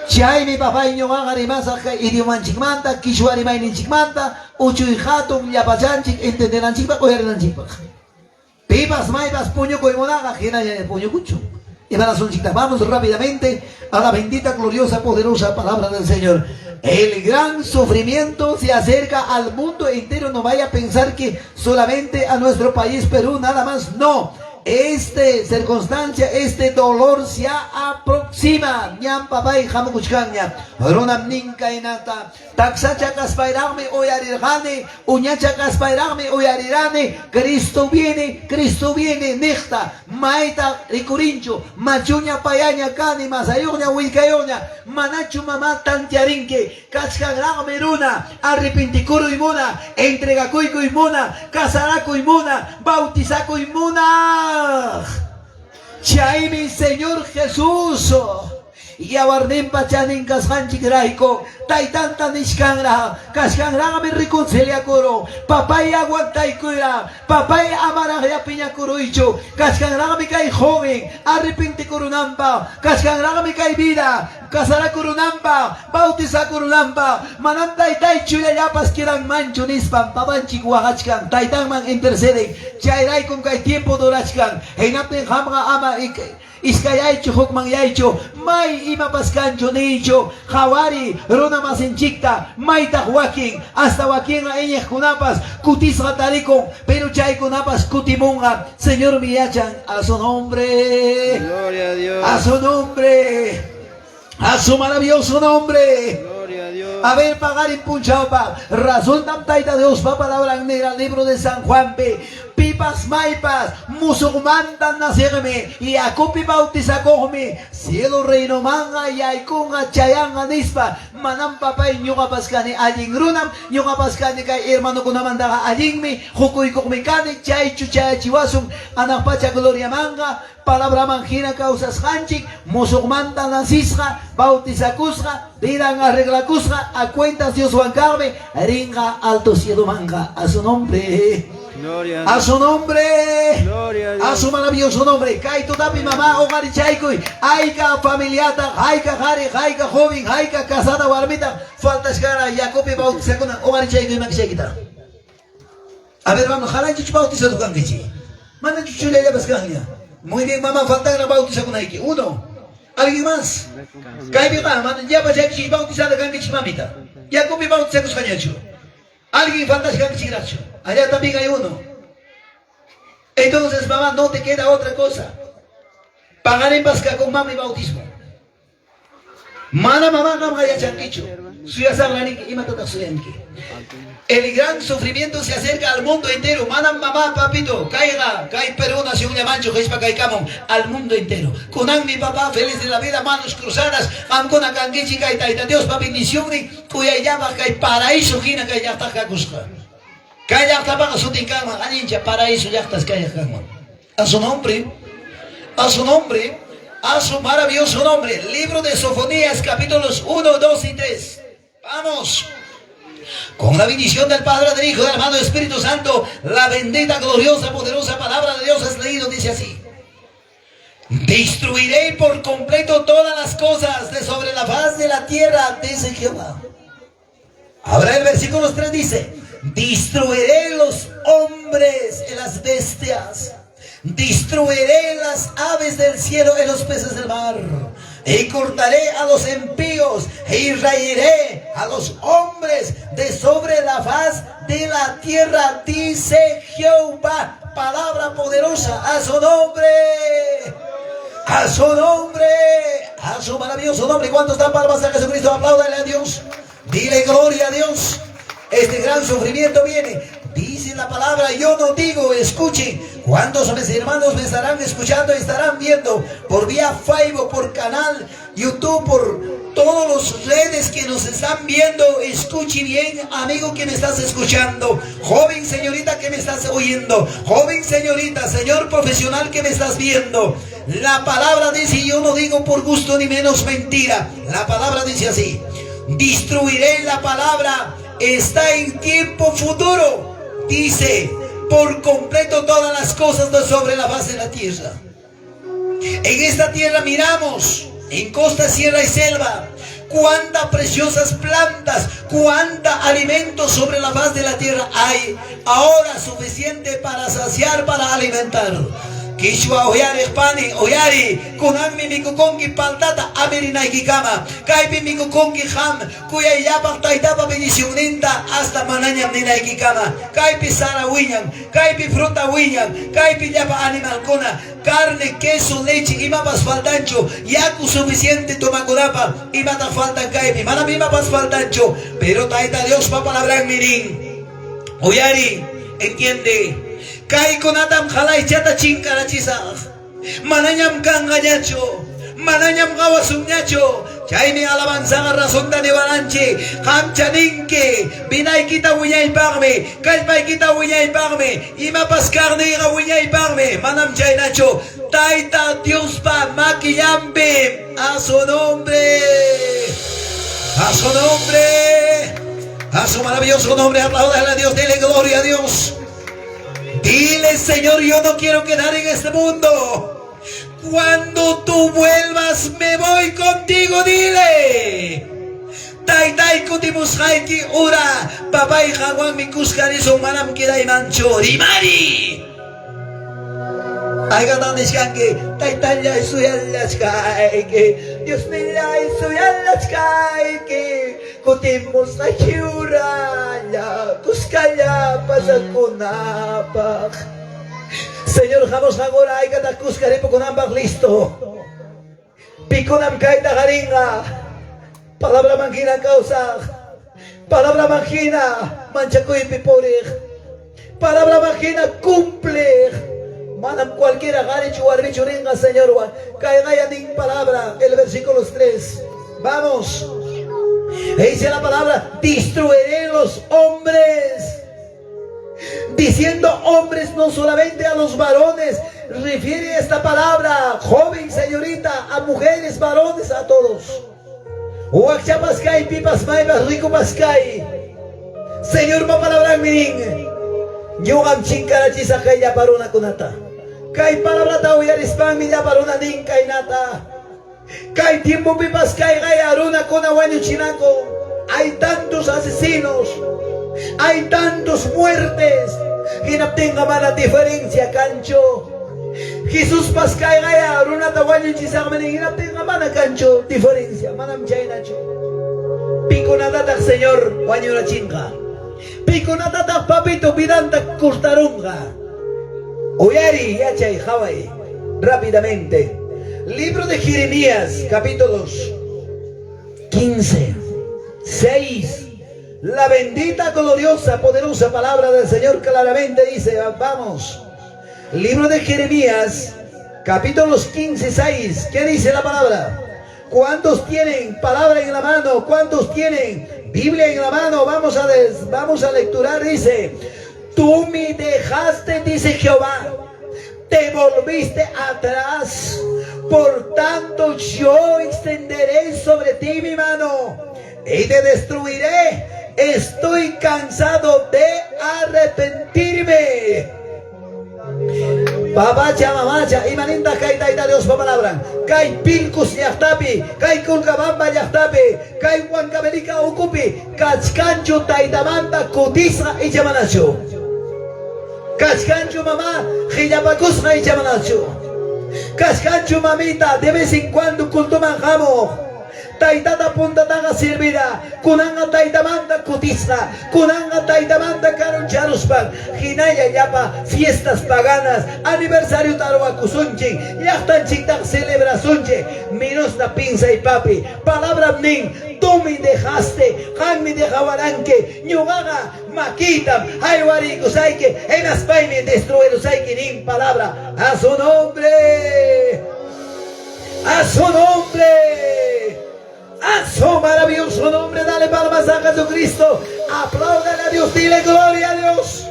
Chaymi papay ñuqaqa rimasaq kay idiomanchikmanta, quichua rimayninchikmanta, uchuy hatun llapachanchik entendenanchikpaq, uyarinanchikpaq. Pipas maypas puñukuy munaqa hinalla puñukuchun. Imarasunchikta. Vamos rápidamente a la bendita, gloriosa, poderosa palabra del Señor. El gran sufrimiento se acerca al mundo entero. No vaya a pensar que solamente a nuestro país Perú, nada más. No. Esta circunstancia, este dolor se aproxima. Ñam papay hamukuchkanña. Runam ninkaynata. Taksacha kaspayraqmi uyarirqani. Uñacha kaspayraqmi uyarirani. Cristo viene, Cristo viene. Niqta. Mayta rikurinchu. Machuña payaña kani. Masayuqña willkayuqña. Manachu mamá tantiarinki. Kachkanraqmi runa. Arrepentikuruy muna. Entregakuykuy muna. Casarakuy muna. Bautizakuy muna. Chaymi Señor Jesús yawarninpa chanin kasqanchikrayku taytanta nishkanraq kashkanraqmi reconciliakuru papay aguantaykuyra papay amaraqlla piñakuruychu kashkanraqmi kay joven arrepentikurunanpa kashkanraqmi kay vida casarakurunanpa bautizakurunanpa manam taytay chullallapas quedanmanchu nispan papanchik waqachkan taytanman interceden chayraykum kay tiempo durachkan hinaptin qamqa ama iskayaychu hukmanyaychu may imapas kanchu niychu qhawari runa masinchikta maytaq wakin hasta wakinqa iñiqkunapas kutisqa tarikun pero chaykunapas kutimunqa Señormi yachan a su nombre. Gloria a Dios. A su nombre. A su maravilloso nombre. A ver, paqarin punchawpaq. Razontam Tayta Diospa palabran nira libro de San Juanpi. Pipas maypas musuqmanta naciqmi, yakupi bautizakuqmi, cielo reinomanqa yaykunqa chayanqa nispa. Manam papay ñuqapas kani allin runam, ñuqapas kani kay hermanokunamantaqa allinmi, qukuykuqmi kani, chaychu chayachiwasun anaq pacha gloriamanqa, palabraman hina kawsasqanchik, musuqmanta nacisqa, bautizakusqa, vidan arreglakusqa, a cuentas Dioswan kaqmi, rinqa alto cielomanqa. A su nombre. Gloria A su nombre. Gloria a A Dios. su maravilloso nombre. Kay tutapi mamá hoqarichaykuy. Hayka familiata, hayka qhari, hayka joven, hayka casada warmita. Faltashkara yakupi bautizakuna hoqarichaykuy makichaykita. A ver, vamos, halanchich bautizado kankichik. Mana chuchullallapas kanña. Muy bien, mamá, faltan bautizakunayki. Uno. ¿Alguien más? Kaypiqa mana llapa chaykichik bautizada kankichik mamita. Yakupi bautizakusqañachu. Alguien faltashkankichikrachu. Allá también hay uno. Entonces, mamá, no te queda otra cosa. Paqarinpas con mami bautismo. Mana mamá qamqa yachankichu. Suyasaqla ninki, imatataq suyanki. El gran sufrimiento se acerca al mundo entero. Mana mamá, papito, kayqa, kay Perú nación llamanchu, qhichpa kaykamun, al mundo entero. Kunan mi papá, feliz de la vida, manos cruzadas, qamkuna kankichik kay Tayta Diospa bendicionnin, kuyayllapaq kay paraíso hina kay llaqtaq kakusqa. Kay llaqtapaqa sutin kanman, allincha paraíso llaqtas kayaq kanman. A su nombre, a su nombre, a su maravilloso nombre. Libro de Sofonías, capítulos 1, 2 y 3. Vamos. Con la bendición del Padre, del Hijo, del amado Espíritu Santo, la bendita, gloriosa, poderosa palabra de Dios es leído, dice así. Destruiré por completo todas las cosas de sobre la faz de la tierra, dice Jehová. Ahora el versículo 3 dice, destruiré los hombres y las bestias, destruiré las aves del cielo y los peces del mar, y cortaré a los impíos y raeré a los hombres de sobre la faz de la tierra, dice Jehová. Palabra poderosa, a su nombre. A su nombre, a su maravilloso nombre. ¿Cuántos dan palmas a Jesucristo? Apláudale a Dios. Dile gloria a Dios. Este gran sufrimiento viene. Dice la palabra, yo no digo, escuchen. ¿Cuántos mis hermanos me estarán escuchando y estarán viendo por vía Facebook, por canal YouTube, por todas las redes que nos están viendo? Escuche bien, amigo que me estás escuchando, joven señorita que me estás oyendo, joven señorita, señor profesional que me estás viendo. La palabra dice, yo no digo por gusto ni menos mentira. La palabra dice así: destruiré, la palabra está en tiempo futuro. Dice, por completo todas las cosas de sobre la faz de la tierra. En esta tierra miramos, en costa, sierra y selva, cuántas preciosas plantas, cuánta alimento sobre la faz de la tierra hay ahora suficiente para saciar, para alimentar. Kichwa uyariq pani, uyari, kunanmi mikukunki paltata amirinaykikama, kaypi mikukunki qam, kuyayllapaq taytapa bendicionninta hasta manañam ninaykikama, kaypi sara wiñan, kaypi fruta wiñan, kaypi llapa animalkuna, carne, queso, leche, imapas faltanchu, yaku suficiente tomakunapaq, imataq faltan kaypi, manam imapas faltanchu, pero Tayta Diospa palabranmi nin, uyari, entiende, kaykunatam qalaychata chinkarachisaq, manañam kanqañachu, manañam qawasunñachu. Chaymi alabanzaqa razonta niwaranchik, qamcha ninki, vinaykita wiñaypaqmi, kallpaykita wiñaypaqmi, imapas kaqniyqa wiñaypaqmi, manam chaynachu, Tayta Diospa makillanpi, a su nombre, a su nombre, a su maravilloso nombre, apláudale a Dios, dile gloria a Dios. Dile, Señor, yo no quiero quedar en este mundo. Cuando tú vuelvas, me voy contigo, dile. Taytay kutimusqayki ura, papay qanwanmi kuska risun, manam quedaymanchu. Rimari. Haykatan nishkanki, taytallay suyallachkayki, Diosnillay suyallachkayki, kutimusqayki uralla, kuskalla pasakunapaq. Señor, hamusqan hora haykataq kuska ripukunanpaq listo. Pikunam kayta qarinqa, palabraman hina kawsaq. Palabra hina manchakuypi puriq. Palabra hina cumpliq. Manam cualquiera qarichu warmichu rinqa Señorwan. Kayqaya nin palabra, el versículo 3. Vamos. Dice la palabra, destruiré los hombres. Diciendo hombres no solamente a los varones, refiere esta palabra, joven señorita, a mujeres, varones, a todos. Wakchapas kay, pipas maypas, ricopas kay. Señorpa palabranmi nin. Ñuqam chinkarachisaq kay llapa runakunata. Kay palabrata uyarispanmi llapa runa nin kaynata. Kay tiempopipas kayqaya runakuna wañuchinaku. Hay tantos asesinos, hay tantos muertes. Hinaptinqa mana diferencia kanchu. Jesuspas kayqaya runata wañuchisaqmi nin. Hinaptinqa mana kanchu diferencia, manam chaynachu. Pikunatataq Señor wañurachinqa. Pikunatataq papito vidanta cortarunqa. Uyari, yachay, qhaway, rápidamente. Libro de Jeremías, capítulos 15, 6. La bendita, gloriosa, poderosa palabra del Señor claramente dice, vamos. Libro de Jeremías, capítulos 15, 6. ¿Qué dice la palabra? ¿Cuántos tienen palabra en la mano? ¿Cuántos tienen Biblia en la mano? Vamos a lecturar, dice. Tú me dejaste, dice Jehová, te volviste atrás. Por tanto, yo extenderé sobre ti mi mano y te destruiré. Estoy cansado de arrepentirme. Papacha, mamacha, imanintaq kay Tayta Diospa palabran. Kay Pilcus llaqtapi, kay Kulkabamba llaqtapi, kay Huancavelica ukupi, kachkanchu taytamanta kutisqa icha manachu. Kachkanchu mama, qillapakusqa icha manachu. Kachkanchu mamita, de vez en cuando cultuman hamuq. Taytata puntataqa servira, kunanqa taytamanta kutisqa, kunanqa taytamanta karuncharuspan, hinalla llapa fiestas paganas, aniversario ruwakusunchik, llaqtanchiktaq celebrasunchik, menosta pinsay papi, palabra nin, tú me dejaste, qanmi dejawaranki, ñuqaqa makitam haywariykusayki, hinaspaymi destruirusayki nin palabra, a su nombre, a su nombre. A su maravilloso nombre, dale palmas a Jesucristo. Apláudale a Dios, dile gloria a Dios.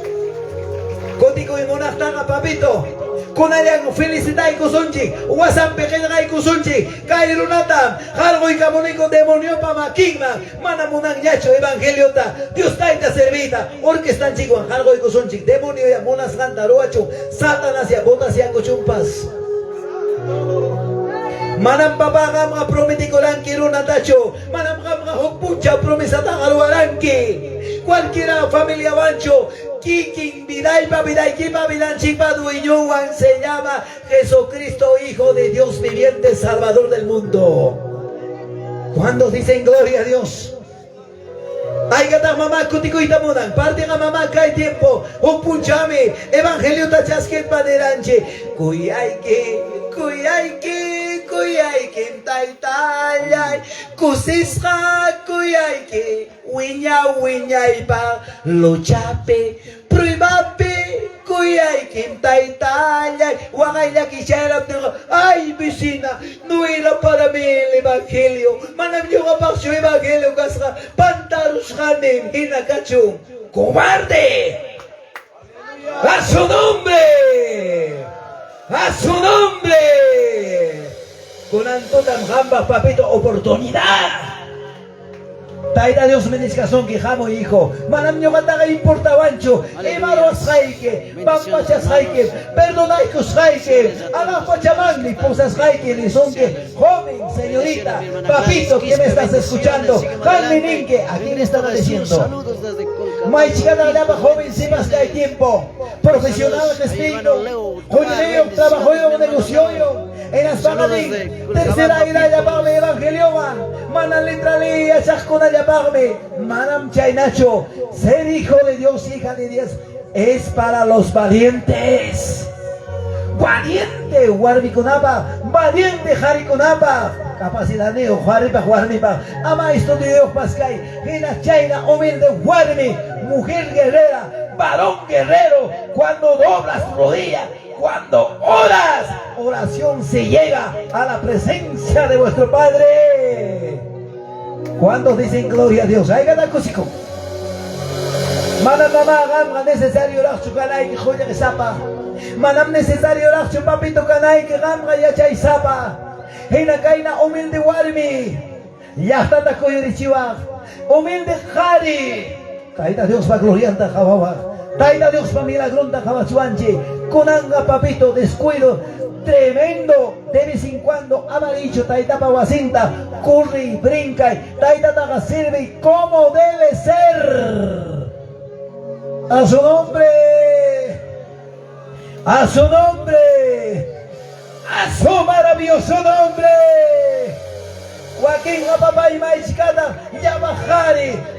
Kutikuy munaqtaqa papito. Kunallan felicitaykusunchik, WhatsApppi qillqaykusunchik, kay runatam qarquykamuniku demoniopa makinman, mana munanñachu evangeliota, Dios tayta servita, orquestanchikwan qarquykusunchik, demonio ya munasqanta ruwachun, Satanás ya botasyakuchunpas. Manam papá qamqa prometikuranki runatachu, manam qamqa huk punchaw promesataqa ruwaranki. Cualquiera familiawanchu, kikin vidaypa vidaykipa vidanchikpa dueñowan se llama Jesucristo, Hijo de Dios viviente, Salvador del mundo. ¿Cuántos dicen gloria a Dios? Aykataq mamá kutikuyta munan, partiqa mamá kay tiempo, huk punchawmi evangeliota chaskispa niranchik, kuyayki, kuyayki, kuyayki taytallay, kusisqa kuyayki, wiña wiñaypaq luchapi, pruebapi, kuyayki taytallay, waqayllaki chayraptinqa, ay vecina, no era para mí el evangelio, manam ñuqapaqchu evangelio kasqa, pantarusqanim hina kachun, cobarde. A su nombre, a su nombre. Kunan tutam qampa papito oportunidad. Tayta Dios me nichkasunki hamuy hijo. Manam ñuqataqa importawanchu. Ima ruwasqayki, pampachasqayki, perdonaykusqayki, hanaq pachamanmi pusasqayki nisunki. Joven, señorita, papito que me estás escuchando, qanmi ninki, ¿a quién estaba diciendo? Maychikata llapa joven sipas kay tiempo. Profesional espíritu, qollqiyuq, trabajoyuq, negocioyuq. Hinaspaqa tercera ida llapaqmi evangeliowan, mana letra leey yachaqkuna llapaqmi, manam chaynachu. Ser hijo de Dios, hija de Dios, es para los valientes. Valiente warmikunapaq, valiente qharikunapaq, capacidadniyuq qharipaq warmipaq, ama estudioyuqpas kay, hina chayna humilde warmi, mujer guerrera, varón guerrero, cuando doblas rodilla, cuando oras, oración se llega a la presencia de vuestro Padre. ¿Cuántos dicen gloria a Dios? Ay, gana kusiko. Mana mamá qamqa necesario raqchu kanayki qullqisapa. Manam necesario raqchu papito kanayki qamqa yachaysapa. Hina kayna humilde warmi. Llaqtata kuyurichiwaq. Humilde qhari. Tayta Diospa glorianta qhawawaq. Tayta Diospa milagronta qhawachiwanchik. Kunanqa papito descuido tremendo de vez en cuando amaricho taytapa wasinta corre y brinca taytataqa sirve como debe ser. A su nombre. A su nombre. A su maravilloso nombre. Wakinqa papay maychikata llapaq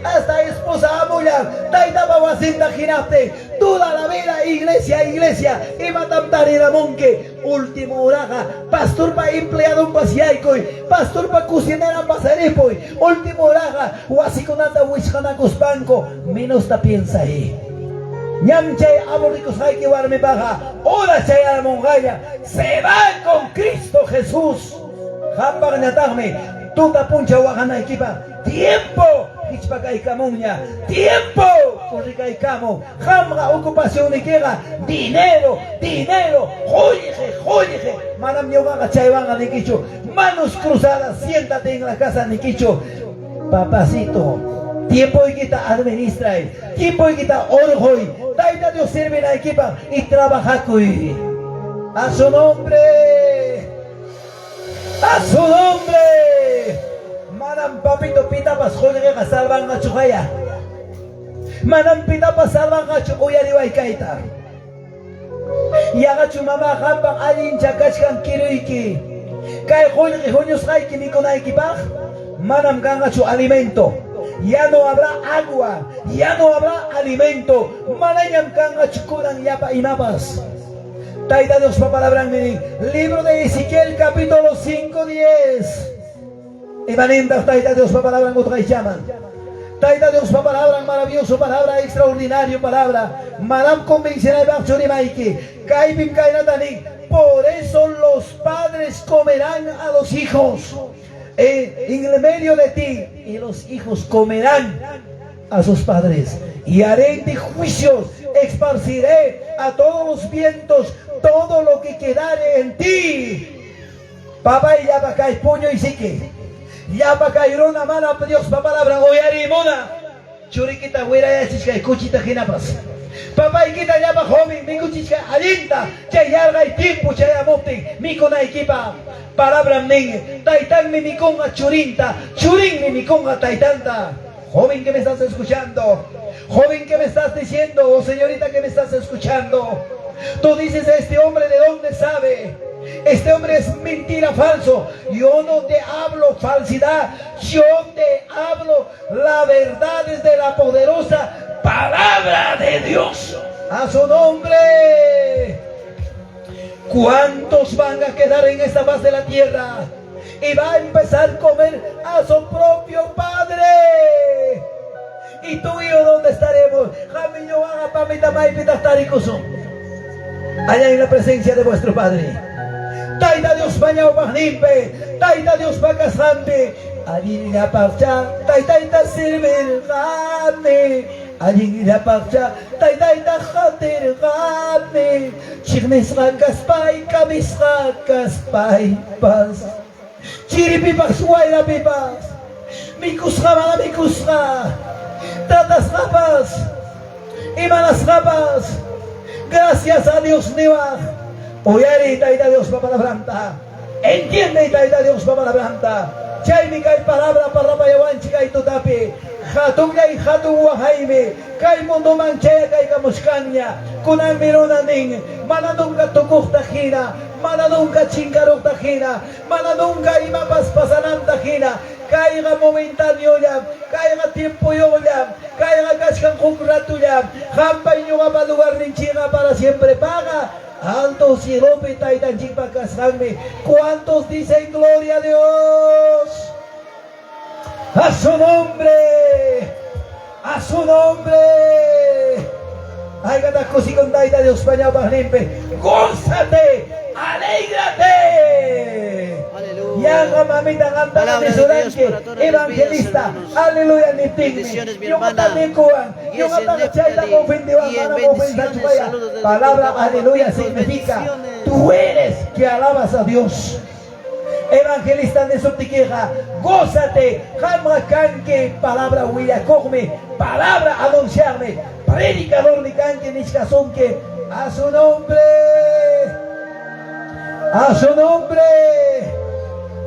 hasta esposa amulla taytapa wasinta hinaptin toda la vida iglesia iglesia imatam tariramunki último horaqa pastorpa empleadonpas yaykuy pastorpa cocinera ripuy último horaqa wasikunata wichqanakuspanku menosta piensay ñam chay aburrikusqayki warmipaqa hora chayaramunqalla se va con Cristo Jesús. Qampaqñataqmi tuta punchaw waqanaykipaq tiempo hichpakaykamunña tiempo corrikaykamun qamqa ocupacionnikiqa dinero dinero qullqi qullqi manam ñuqaqa chaywanqa nikichu manos cruzadas siéntate en la casa nikichu papacito tiempoykita administray tiempoykita orqoy Tayta Dios sirvinaykipaq y trabajakuy. A su nombre, a su nombre. Manam papito pitapas qullqiqa salvanqachu qaya. Manam pitapas salvanqachu uyariway kayta. Yaqachu mama qampaq allincha kachkan kiruyki. Kay qullqi huñusqayki mikunaykipaq manam kanqachu alimento. Ya no habrá agua, ya no habrá alimento. Manañam kanqachu kunan llapa imapas. Tayta Diospa palabranmi nin, libro de Ezequiel capítulo 5, 10. Imanintaq Tayta Diospa palabran utqaychaman. Tayta Diospa palabran maravilloso palabra, extraordinario palabra. Manam convenceraypaqchu rimayki. Kaypim kaynata nin, por eso los padres comerán a los hijos en el medio de ti, y los hijos comerán a sus padres. Y haré de juicios, esparciré a todos los vientos todo lo que quedare en ti. Papá y llapa kay puñuysiki. Llapa kay runa mana Diospa palabra uyarimuna. Churikita wirayachichkay kuchita hinapas. Papaykita llapa joven mikuchichkay allinta chay yarqay tiempo chayamuptin mikunaykipaq. Palabra nin taytanmi mikunqa churinta, churinmi mikunqa taytanta. Joven que me estás escuchando, joven que me estás diciendo, o señorita que me estás escuchando, tú dices, este hombre de dónde sabe. Este hombre es mentira, falso. Yo no te hablo falsidad, yo te hablo la verdad desde la poderosa palabra de Dios. A su nombre. ¿Cuántos van a quedar en esta faz de la tierra? Y va a empezar a comer a su propio padre. ¿Y tú y yo dónde estaremos? Allá en la presencia de vuestro Padre. Tayta Diospa ñawpaqninpi, Tayta Diospa kasqanpi, allinllapaqcha taytayta sirvirqani, allinllapaqcha taytayta qatirqani, chiqnisqa kaspay, kamisqa kaspaypas, chiripipas wayrapipas, mikusqa mana mikusqa, tratasqapas, imanasqapas, gracias a Dios niwaq. Uyariy Tayta Diospa palabranta. Entiende Tayta Diospa palabranta. Chaymi kay palabra parlapayawanchik kay tutapi. Hatunllay hatun waqaymi. Kay munduman chayakaykamuchkanña. Kunanmi runa nin. Mana nunca tukuqta hina. Mana nunca chinkaruqta hina. Mana nunca imapas pasananta hina. Kayqa momentáneollam, kayqa tiempoyuqllam, kayqa kachkan huk ratullam. Qampa ñuqapa lugarninchikqa para siempre paga. Alto cielopi taytanchikpa kasqanmi. ¿Cuántos dicen gloria a Dios? A su nombre, a su nombre. Aykataq kusikun Tayta Diospa ñawpaqninpi. Gózate, alégrate. Aleluya. Yanqa mamita qamtaqa Palabra de Dios nisuranki, para todas las vidas, evangelista. hermanos. Aleluya niptinmi. Bendiciones, mi Ñuqata hermana. nikuwan, Yesen ñuqataqa chayta Neftali. ofendiwan, Y en mana bendiciones, ofendachupaya. saludos desde Palabra Cochabamba, aleluya Picos, significa bendiciones. tú eres que alabas a Dios. Evangelista de nisuptikiqa, gózate, qamqa kanki, palabra willakuqmi, palabra anunciarme, predicador ni kanki nichkasunki, a su nombre, a su nombre,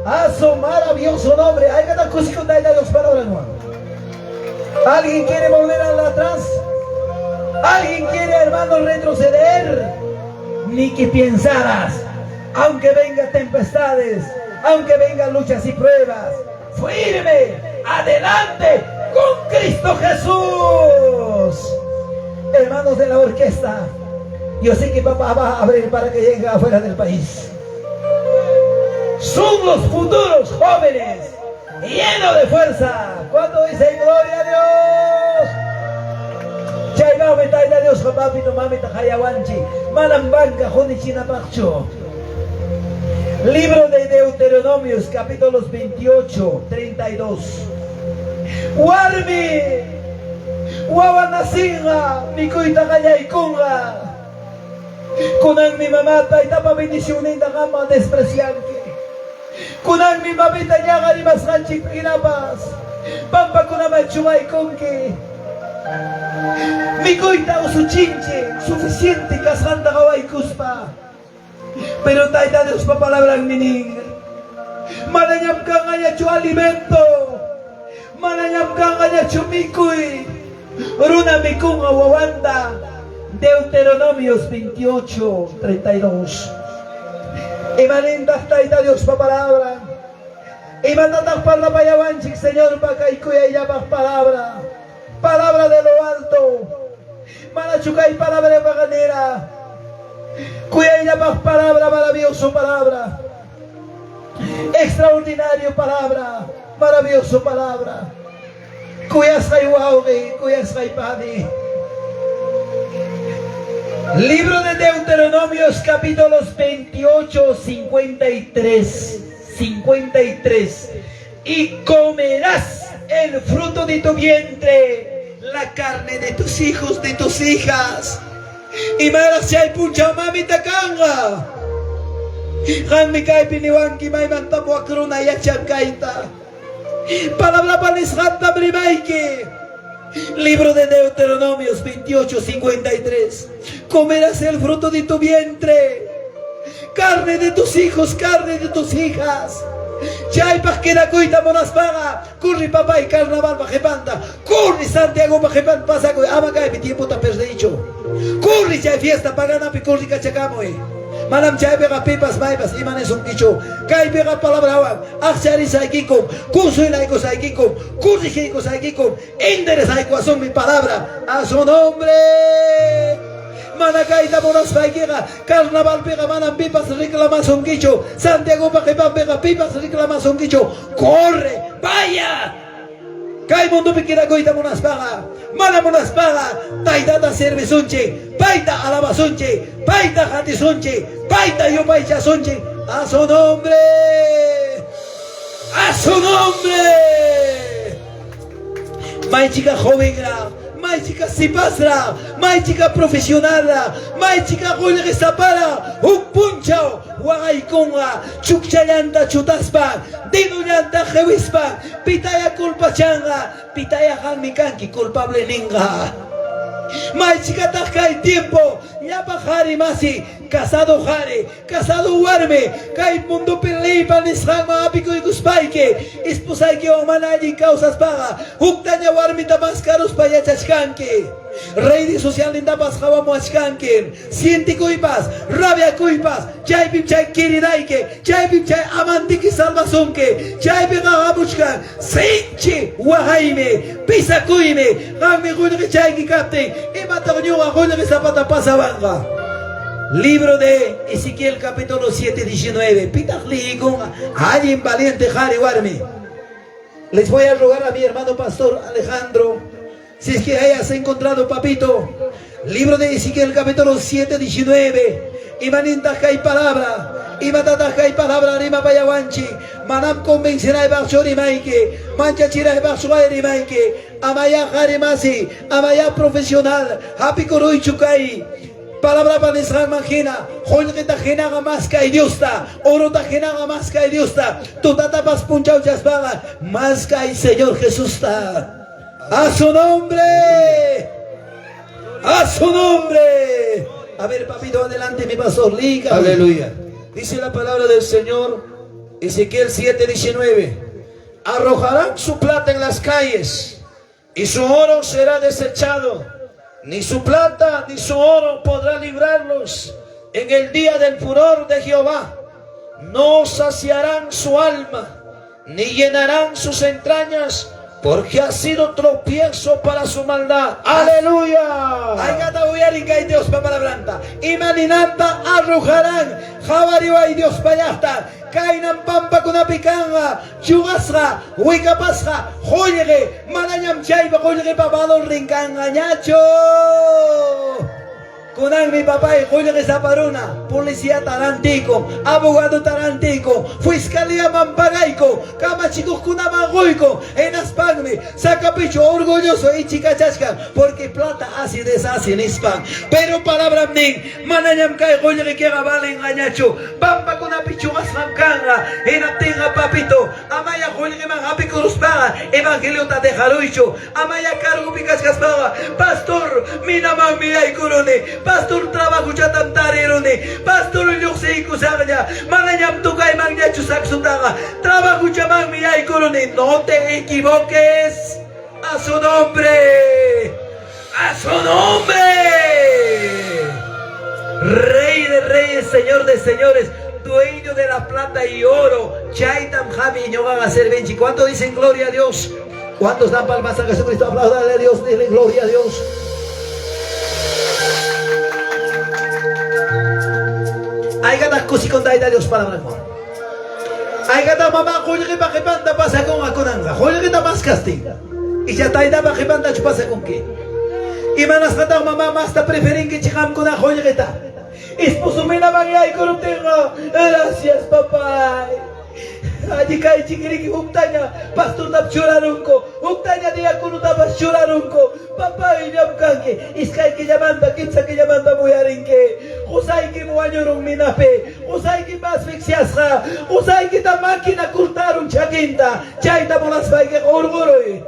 a su maravilloso nombre. Aykataq kusikun Tayta Dios palabra nueva. ¿Alguien quiere volver atrás? ¿Alguien quiere, hermano, retroceder? Ni que pensaras, aunque vengan tempestades, aunque vengan luchas y pruebas, firme, adelante con Cristo Jesús. Hermanos de la orquesta, yo sé que papá va a abrir para que llegue afuera del país. Son los futuros jóvenes llenos de fuerza. Cuando dicen gloria a Dios? Chaypaqmi Tayta Dios papito mamita qayawanchik manam banca hunichinapaqchu. Libro de Deuteronomios, capítulos 28, 32. Warmi, wawa nasinqa, mikuyta qallaykunqa. Kunanmi mamá taytapa bendicionninta qamqa desprecianki. Kunanmi mamita ñaqa rimasqanchik hinapas. Pampakunaman chumaykunki. Mikuyta usuchinchik, suficiente kasqanta qawaykuspa. Pero Tayta Diospa palabranmi nin. Manañam kanqañachu alimento. Manañam kanqañachu mikuy. Runa mikunqa wawanta. Deuteronomios 28, 32. Imanintaq Tayta Diospa palabra. Imatataq parlapayawanchik Señorpa kay kuyayllapaq palabra. Palabra de lo alto. Manachu kay palabra paganera. Kuyayllapaq palabra, maravilloso palabra. Extraordinario palabra, maravilloso palabra. Kuyasqay wawqi, kuyasqay pani. Libro de Deuteronomios, capítulos 28, 53. 53. Y comerás el fruto de tu vientre, la carne de tus hijos, de tus hijas. Imaraq chay punchaw mamita kanqa. Qammi kaypi niwanki maymantam wak runa yachan kayta. Palabra nisqantam rimayki. Libro de Deuteronomios 28, 53. Comerás el fruto de tu vientre, carne de tus hijos, carne de tus hijas. Chaypaq quedakuyta munaspaqa, kurri papay carnaval qhipanta, kurri Santiago qhipanta pasakuy, ama kaypi tiempota perdiychu. Kurri chay fiesta paganapi kurri kachakamuy. Manam chaypiqa pipas maypas imanisunkichu. Kaypiqa palabrawan aqcharisaykikum, consuelaykusaykikum, corrigiykusaykikum, enderezaykuwasunmi palabra a su nombre. Mana kayta munaspaykiqa carnavalpiqa manam pipas reclamasunkichu. Santiagopa qhipanpiqa pipas reclamasunkichu. Corre, vaya. Kay mundopi quedakuyta munaspaqa, mana munaspaqa, taytata servisunchik, payta alabasunchik, payta qatisunchik, payta yupaychasunchik, a su nombre, a su nombre. Maychika jovenra, maychika sipasra, maychika profesionalra, maychika qullqisapara, huk punchaw waqaykunqa, chukchallanta chutaspa, dedollanta qiwispa, pitaya culpachanqa, pitaya qammi kanki culpable ninqa. Maychikataq kay tiempo, llapa qhari masi, casado qhari, casado warmi, kay mundopi leypa nisqanman apikuykuspayki, esposaykiwan mana allin kawsaspaqa, huktaña warmita maskaruspa yachachkanki. Redes socialnintapas qawamuachkanki, sientikuypas, rabiakuypas, chaypim chay queridayki, chaypim chay amantiki salvasunki, chaypiqa hamuchkan sinchi waqaymi, pisakuymi, qammi qullqichayki kaptin, imataq ñuqa qullqi sapata pasawanqa. Libro de Ezequiel capítulo 7, 19. Pitaq liyikunqa allin valiente qhari warmi. Les voy a rogar a mi hermano pastor Alejandro, si es que hayas encontrado, papito, libro de Ezequiel capítulo 7, 19. Imanintaq kay palabra, imatataq kay palabra rimapayawanchik, manam convenceraypaqchu rimayki, manchachiraypaqchu rimayki, amaya qhari masi, amaya profesional, hapikuruychu kay palabrapa nisqanman hina, qullqita hinaqa maskay Diosta, orota hinaqa maskay Diosta, tutatapas punchawchaspaqa maskay Señor Jesusta. A su nombre. A su nombre. A ver, papito, adelante, mi pastor. Liga. Aleluya. Dice la palabra del Señor, Ezequiel 7:19. Arrojarán su plata en las calles y su oro será desechado. Ni su plata ni su oro podrá librarlos en el día del furor de Jehová. No saciarán su alma, ni llenarán sus entrañas, porque ha sido tropiezo para su maldad. Aleluya. Aykata uyarin kay Diospa palabranta. Imaninanta arrojarán. Qhawariway Diospa llaqta. Kaynan pampakunapi kanqa. Chuqasqa, wikapasqa, qullqi. Manañam chaypa qullqipa valornin kanqañachu. Kunanmi papay qullqi saparuna, policía tarantiku, abogado tarantiku, fiscalíaman pagayku, kamachikuqkunaman quyku, hinaspanmi sacapicho orgulloso ichikachachkan, porque plata hace deshace nispan. Pero palabram nin, manañam kay qullqikiqa valinqañachu, pampakunapi chuqasqam kanqa, hinaptinqa papito, amaya qullqiman hapikuruspaqa, evangeliota dejaruychu, amaya cargopi kachkaspaqa, pastor, minamanmi yaykuruni, pastor trabajuchatam tariruni, pastor lluqsiykusaqlla, manañam tukaymanñachu saxutaqa, trabajuchamanmi yaykuruni. No te equivoques, a su nombre, a su nombre. Rey de reyes, Señor de señores, dueño de la plata y oro, chaytam qami ñuqaqa servinchik. ¿Cuánto dicen gloria a Dios? ¿Cuántos dan palmas a Jesucristo? Apláudale a Dios, dile gloria a Dios. Aykataq kusikun Tayta Dios palabranwan. Aykataq mama qullqipa qhipanta pasakunqa kunanqa. Qullqita maskastin. Icha taytapa qhipantachu pasakunki. Imanasqataq mama masta preferinkichik qamkuna qullqita. Esposo minaman yaykuruptinqa, gracias papay. Alli kaychik riki huktaña pastortapas churarunku, huktaña diáconotapas churarunku. Papay llamkanki, iskay killamanta, kimsa killamanta muyarinki. Qusaykim wañurun minapi, qusaykim asfixiasqa, qusaykita máquina cortarun chakinta, chayta munaspaykiqa hurquruy.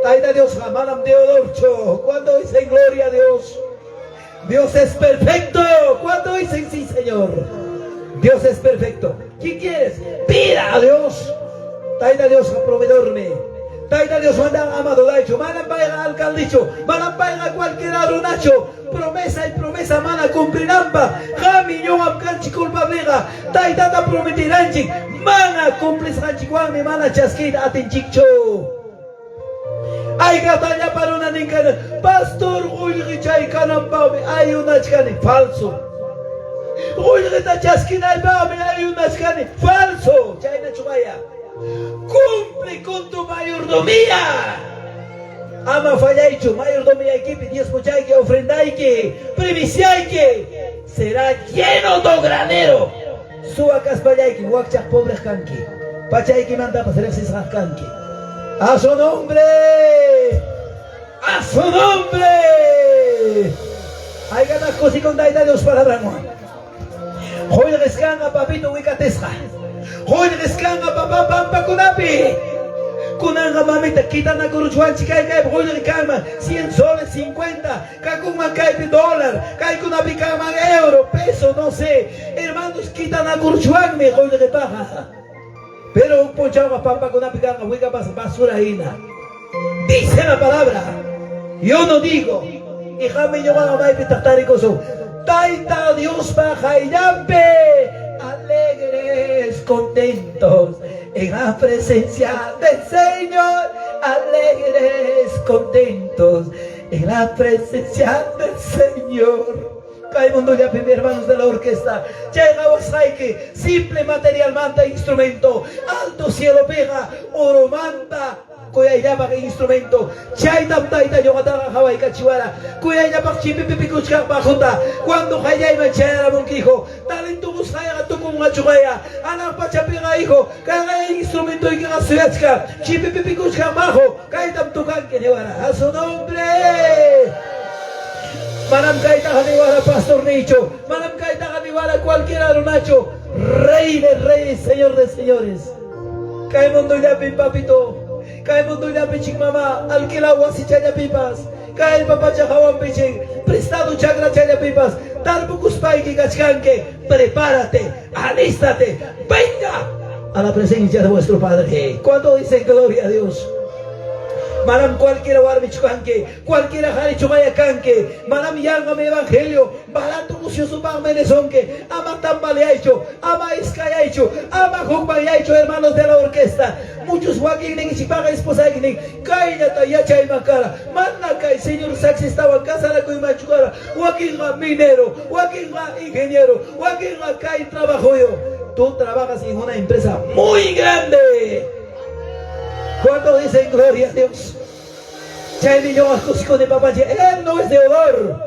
Tayta Diosqa manam deudorchu. Cuando dicen gloria a Dios, Dios es perfecto. Cuando dicen sí, Señor, Dios es perfecto. ¿Qué quieres? Pida a Dios. Tayta Dios proveedormi. Tayta Dios manda amado daychu, manam payqa alcaldichu, manam payqa cualquiera runachu. Promesa y promesa mana cumplinanpaq. Qami ñuqam kanchik culpableqa. Taytata prometiranchik, mana cumplisqanchikwanmi mana chaskiyta atinchikchu. Aykata llapa runa ninkana, pastor qullqichay kananpaqmi ayunachkani, falso. Qullqita chaskinaypaqmi ayunachkani, falso. Chaynachu vaya. Cumple con tu mayordomía. Ama fallaychu, mayordomiyaykipi diezmochayki, ofrendayki, primiciayki, será lleno tu granero. Suwa kaspallayki, wakchaq pobreq kanki. Pachaykimantapas riqsisqaq kanki. A su nombre. A su nombre. Aykataq kusikun Tayta Dios palabranwan. Qullqiskanqa papito wikatisqa. Qullqiskanqa papá pampakunapi. Kunanqa mamita kitanakuruchwanchik kay kaypi qullqi kanman 100 soles, 50, kakunman kaypi dólar, kaykunapi kanman euro, peso, no sé. Hermanos, kitanakuruchwanmi qullqipaqa. Pero huk punchawqa pampakunapi kanqa wikapas basura hina. Dice la palabra. Yo no digo. Y qami ñuqaqa maypitaq tarikusun. Tayta Diospa qayllanpi alegres, contentos en la presencia del Señor, alegres, contentos en la presencia del Señor. Kay mundollapi, hermanos de la orquesta, chayqa wasqayki simple materialmanta instrumento, alto cielopiqa oromanta kuyayllapaq instrumento. Chaytam tayta ñuqataqa qhawaykachiwara kuyayllapaq chipipipikuchkaq bajota. Cuando qayllayman chayaramunki, hijo, talento qusqayqa tukunqachuqaya. Hanaq pachapiqa, hijo, kayqa instrumentoykiqa suyachkan chipipipikuchkaq bajo, kaytam tukanki niwara. A su nombre. Manam kaytaqa niwara pastor nichu, manam kaytaqa niwara cualquiera runachu, Rey de reyes, Señor de señores. Kay mundollapi, papito, kay mundollapi chik mama, alquila wasichallapipas, kay papacha hawanpichik, prestado chakrachallapipas, tarpukuspayki kachkanki, prepárate, alístate, venga a la presencia de vuestro Padre. ¿Cuánto dicen gloria a Dios? Manam cualquiera warmichu kanki, cualquiera qharichu maya kanki, manam yanqam evangelio, barato ocioso nisunki, ama tambaleaychu, ama iskayaychu, ama hukmanyaychu, hermanos de la orquesta. Muchos wakinnikichikpaqa esposayki kayllata yachayman kara, mana kay señor saxistawan casarakuymanchu kara, wakinqa minero, wakinqa ingeniero, wakinqa kay trabajoyo. Tú trabajas en una empresa muy grande. ¿Cuánto dicen gloria a Dios? Chaymi ñuqa kusikuni papanchik, él no es deudor.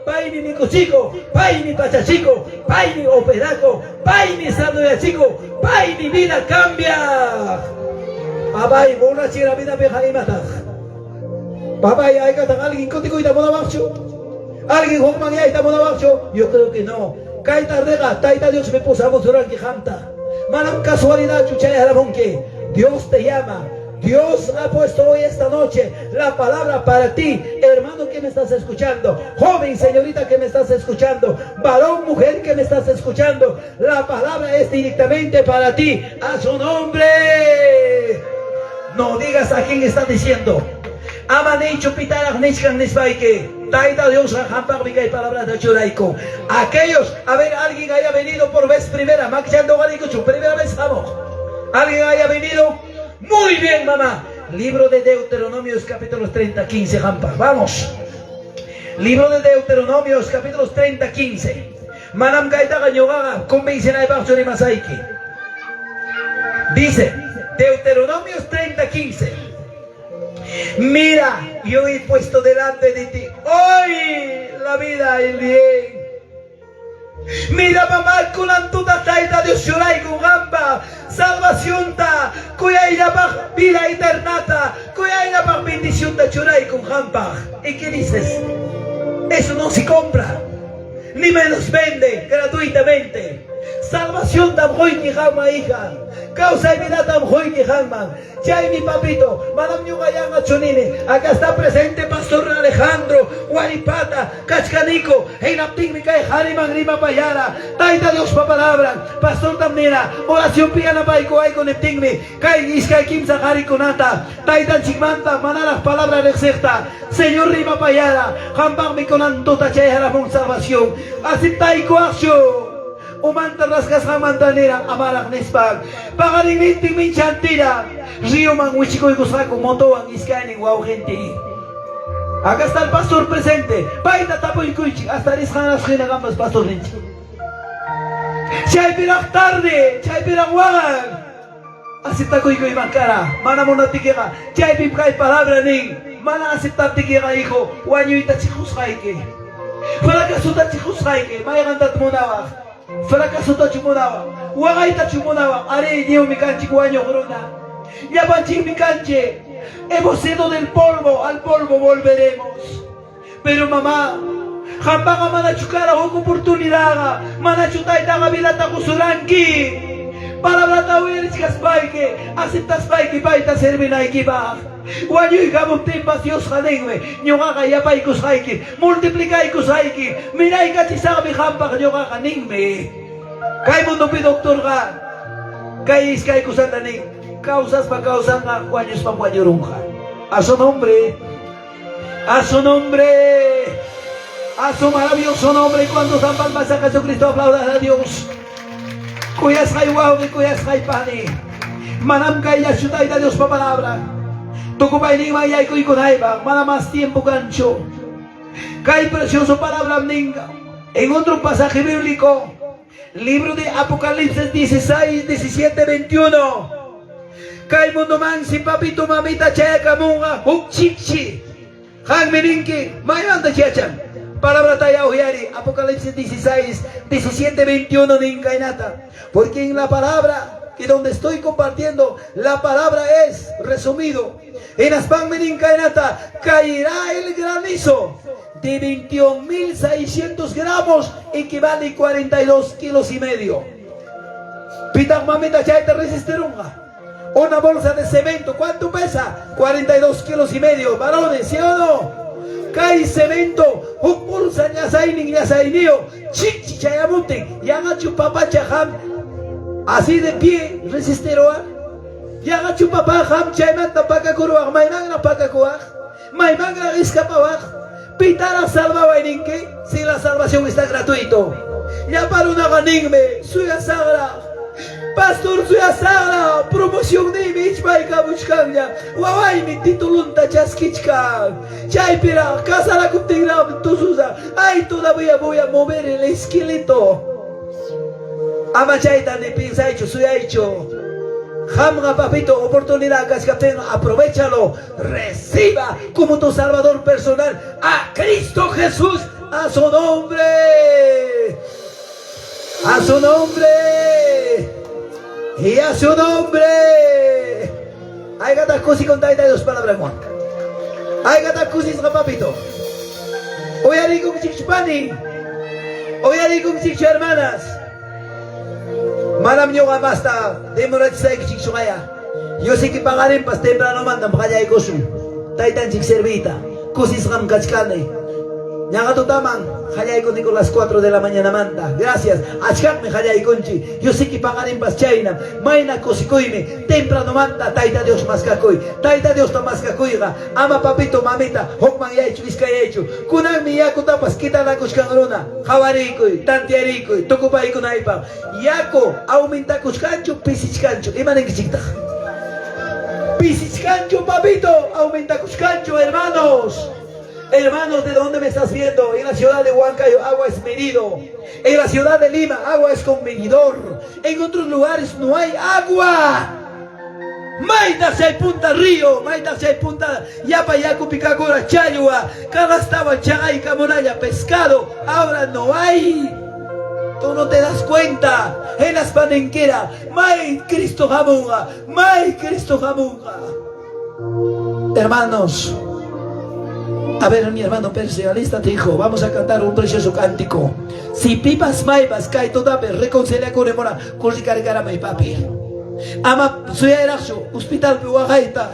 Paymi mikuchiko, paymi pachachiko, paymi operako, paymi sanoyachiko, paymi vida cambia. Papay, munachira vidapiqa imataq? Papay, haykataq alguien kutikuyta munawaqchu? Alguien hukmanyayta munawaqchu? Yo creo que no. Kay tardeqa Tayta Dios me pusamusuranki qamta. Manam casualidadchu chayaramunki. Dios te llama. Dios ha puesto hoy esta noche la palabra para ti, hermano que me estás escuchando, joven señorita que me estás escuchando, varón, mujer que me estás escuchando. La palabra es directamente para ti, a su nombre. No digas a quién está diciendo. Ama nichu pitaraq nichkan nispayki. Tayta Dios qampaqmi kay palabrata churayku. Aquellos, a ver, alguien haya venido por vez primera, makchando garikuchu, primera vez vamos. Alguien haya venido. Muy bien, mamá. Libro de Deuteronomios, capítulos 30, 15, qampaq. Vamos. Libro de Deuteronomios, capítulos 30, 15. Manam kaytaqa ñuqaqa convencenaypaqchu rimasayki. Dice, Deuteronomios 30, 15. Mira, yo he puesto delante de ti hoy la vida y el bien. Mira, mamá, kunan tuta tayta Dios churayku qampaq, salvacionta, kuyayllapaq vida eternata, kuyayllapaq bendicionta churayku qampaq. ¿Y qué dices? Eso no se compra, ni menos vende gratuitamente. Salvación tam quyki qamman, hija. Kawsay vidatam quyki qamman. Chaymi papito, manam ñuqa yanqachu nini. Acá está presente Pastor Alejandro, Huaripata, Kachkaniko, hinaptinmi kay qhariman rimapayara. Tayta Diospa palabra, Pastor tam nira, oracionpi yanapaykuwayku niptinmi, kay iskay kimsa qharikunata, taytanchikmanta manaraq palabra riqsiqta, Señor rimapayara, qampaqmi kunan tuta chayaramun salvación. Aceptaykuwaqchu. Umanta rasqasqanmanta nira amaraq nispa. Paqarinnintin minchantira ríoman wichikuykusqaku motowan iskaynin wawqintin. Acá está el pastor presente. Payta tapuykuychik hasta risqanraq hina qampas pastor ninchik. Chaypiraq tarde, chaypiraq waqan. Aceptakuykuyman kara, mana munaptikiqa chaypim kay palabra nin. Mana aceptaptikiqa, hijo, wañuyta chiqusqayki. Fracasota chiqusqayki, mayqantat munawaq? Fracasotachu munawaq? Waqaytachu munawaq? Arí, lliwmi kanchik wañuq runa. Llapanchikmi kanchik. Hemos sido del polvo, al polvo volveremos. Pero mamá, qampaqa manachu kara huk oportunidadqa, manachu taytaqa vidata qusuranki. Palabrata uyarichkaspayki, aceptaspayki payta servinaykipaq. Wañuykamuptinpas Diosqa ninmi, ñuqaqa yapaykusqayki, multiplicaykusqayki, miraykachisaqmi qampaq ñuqaqa ninmi. Kay mundopi doctorqa kay iskay kusata nin, kawsaspa kawsanqa, wañuspa wañurunqa. A su nombre, a su nombre, a su maravilloso nombre. Cuando San Palmas a Jesucristo aplaudan a Dios. Kuyasqay wawqi, kuyasqay pani. Manam kayllachu Tayta Diospa palabra. Tukupayninman yaykuykunaypaq, mana más tiempo kanchu. Kay precioso palabra ninqa. En otro pasaje bíblico, libro de Apocalipsis 16, 17, 21. Kay mundumansi papito mamita chayakamunqa huk chikchi. Qanmi ninki, maymanta yachan. Palabra taya uyari, Apocalipsis 16, 17, 21 nin kaynata. Porque en la palabra que donde estoy compartiendo, la palabra es resumido. En Aspanmi nin kaynata, caerá el granizo de 21.600 gramos, equivale 42 kilos y medio. Pitaq mamita chayta resistirunqa. Una bolsa de cemento, ¿cuánto pesa? 42 kilos y medio. Varones, ¿sí o no? Kay cemento, huk bolsa llasaynin llasayniyo, chikchi chayamutin, yanqachu papacha qam, así de pie resistiruwaq. Yanqachu papá qam chaymanta pakakuruwaq, maymanraq pakakuwaq, maymanraq escapawaq. Pitaraq salvaway ninki, si la salvación está gratuito. Llapa runaqa ninmi, suyasaqraq. Pastor suyasaqraq, promoción niymi ichpaykamuchkanña, wawaymi titulunta chaskichkan. Chaypiraq, casarakuptinraqmi tususaq. Ay, todavía voy a mover el esqueleto. Ama chayta ni piensaychu, suyaychu. Qamqa papito, oportunidad kachkaptinqa, aprovechalo. Reciba como tu salvador personal a Cristo Jesús, a su nombre. A su nombre. Y a su nombre. Haykataq kusikun Tayta Dios palabranwan. Haykataq kusisqa papito. Uyarikunchikchu pani. Uyarikunchikchu hermanas. Manam ñuqa masta demorachisaykichikchu qaya. Yo sé que paqarinpas tempranomantam qallaykusun. Taytanchik serviyta. Kusisqam kachkani. Ñaqa tutaman qallaykuniku las 4 de la mañana manta. Gracias. Achkaqmi qallaykunchik. Yo sé que paqarinpas chaynam. Mayna kusikuymi. Tempranomanta Tayta Dios maskakuy. Tayta Diosta maskakuyqa. Ama papito mamita hukmanyaychu iskayaychu. Kunanmi yakutapas kitanakuchkan runa. Qawarikuy, tantiarikuy, tukupaykunaypaq. Yaku aumentakuchkanchu, pisichkanchu. Ima ninkichiktaq? Pisichkanchu, papito, aumentakuchkanchu, hermanos. Hermanos, ¿de dónde me estás viendo? En la ciudad de Huancayo, agua es medido. En la ciudad de Lima, agua es con medidor. En otros lugares no hay agua. Maytaq chay punta río, maytaq chay punta yapa yakupi kakura challwa, canastawan chaqaykamunalla pescado, ahora no hay. Tú no te das cuenta. En las panenquera, may Cristo hamunqa, may Cristo hamunqa. Hermanos, a ver, mi hermano Percy, alístate, hijo. Vamos a cantar un precioso cántico. Si pipas maypas, kay tutapi, reconcilia con mora, kurrikarikaramay papi. Ama suyayraqchu, hospitalpi waqayta.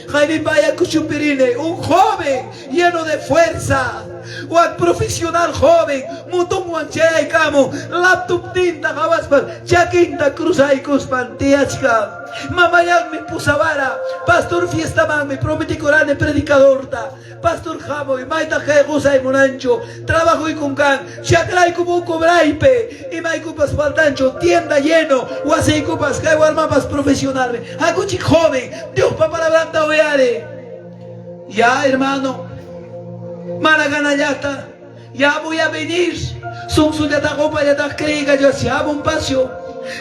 Jaime Vaya Cuchupirine, un joven lleno de fuerza. Wan profesional joven, motonwan chayaykamun, laptop tinta qawaspan, chakinta cruzaykuspan tiyachkan. Mamallanmi pusawara, pastor fiestamanmi prometikurani predicadorta. Pastor hamuy, maytaq kay qusay munanchu, trabajoykun kan, chakrayku cobraype, imaykupas faltanchu, tienda lleno, wasiykupas kay warmapas profesionalmi. Hakuchik joven, Diospa palabranta uyari. Ya, hermano, mana ganallata, ya voy a venir. Sunsullata qupallataq creyiqa hamun pasio.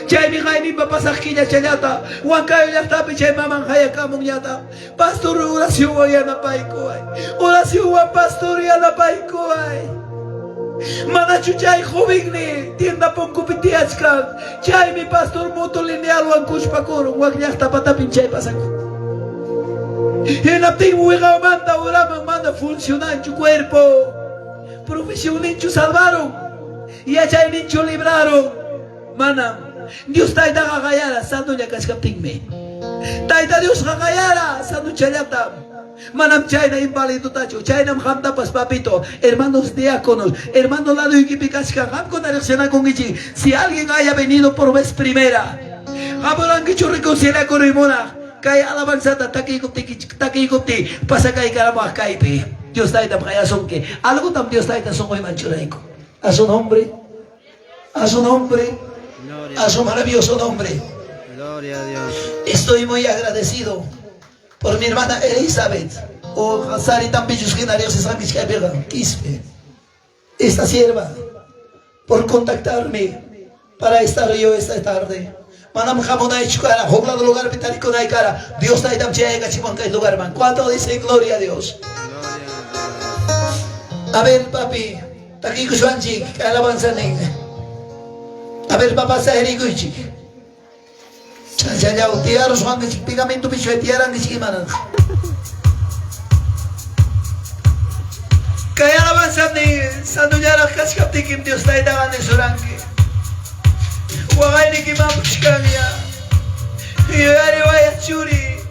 Chaymi Jaimimpa pasaq killachallata, Huancayo llaqtapi chay maman hayakamunllata. Pastor oracionwan yanapaykuway. Oracionwan pastor yanapaykuway. Manachu chay jovenni tienda punkupi tiyachkan. Chaymi pastor moto linealwan kushpakurun wak llaqta patapin chay pasakun. Hinaptin wiqawmanta uraman mana funcionanchu cuerpo. Profesión ninchu salvaron. Yachayninchu libraron. Manam. Dios taytaqa qayara sanolla kachkaptinmi. Tayta Diosqa qayara sanuchallatam. Manam chayna invalidutachu, chaynam qamtapas papito, hermanos diáconos, hermanos laduykipi kachkan, qamkuna riqsinakunkichik. Si alguien haya venido por vez primera, hamurankichu reconciliakunaymunaq, kay alabanzata takiykuptiki takiykupti pasakaykaramuaq kaypi. Dios taytam qayasunki. Algotam Dios tayta sunquyman churayku. A su nombre, a su nombre, a su maravilloso nombre. Gloria a Dios. Estoy muy agradecido por mi hermana Elizabeth. O Sari Tampillus Quispe. Esta sierva. por contactarme para estar yo esta tarde. Manam hamunaychu kara, huk lado lugarpi tarikunay kara. Dios taytam chayaykachimuwan kay lugarman. ¿Cuánto dice gloria a Dios? A ver, papi, takiykushwanchik, alabanza nin. A ver, papá, sajerikuychik. Chachallaw, tiyaruswankichik, pegamento pichuay tiyarankichik imanan. Kay alabanza nin, sanullaraq kachkaptikim Dios taytaqa nisuranki. Waqayniki mamuchkanya. Yuyariwaya churi.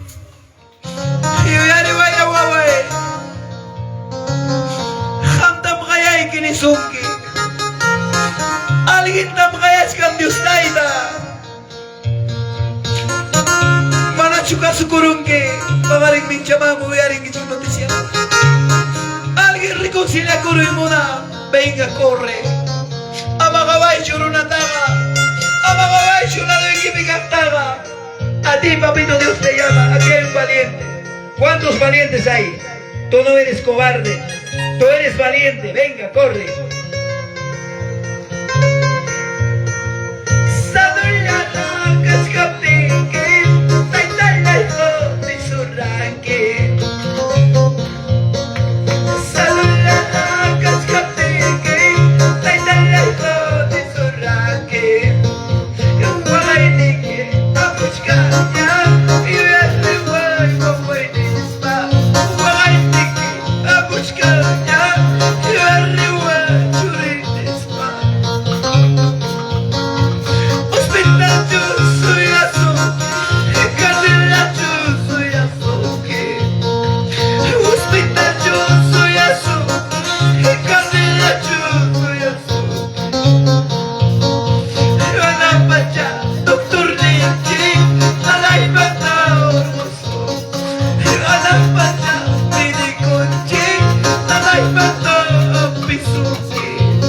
Yuyariwaya waway. Qamtam qayayki nisunki. Alguintam qayachkan Dios tayta. Manachu kasukurunki. Paqarin minchamamu uyarinkichik noticia. Alguien reconciliakuruymuna. Venga, corre. Amaqawaychu runataqa. Amaqawaychu laduykipi kaqtaqa. A ti, papito, Dios te llama. Aquí hay un valiente. ¿Cuántos valientes hay? Tú no eres cobarde. Tú eres valiente. Venga, corre.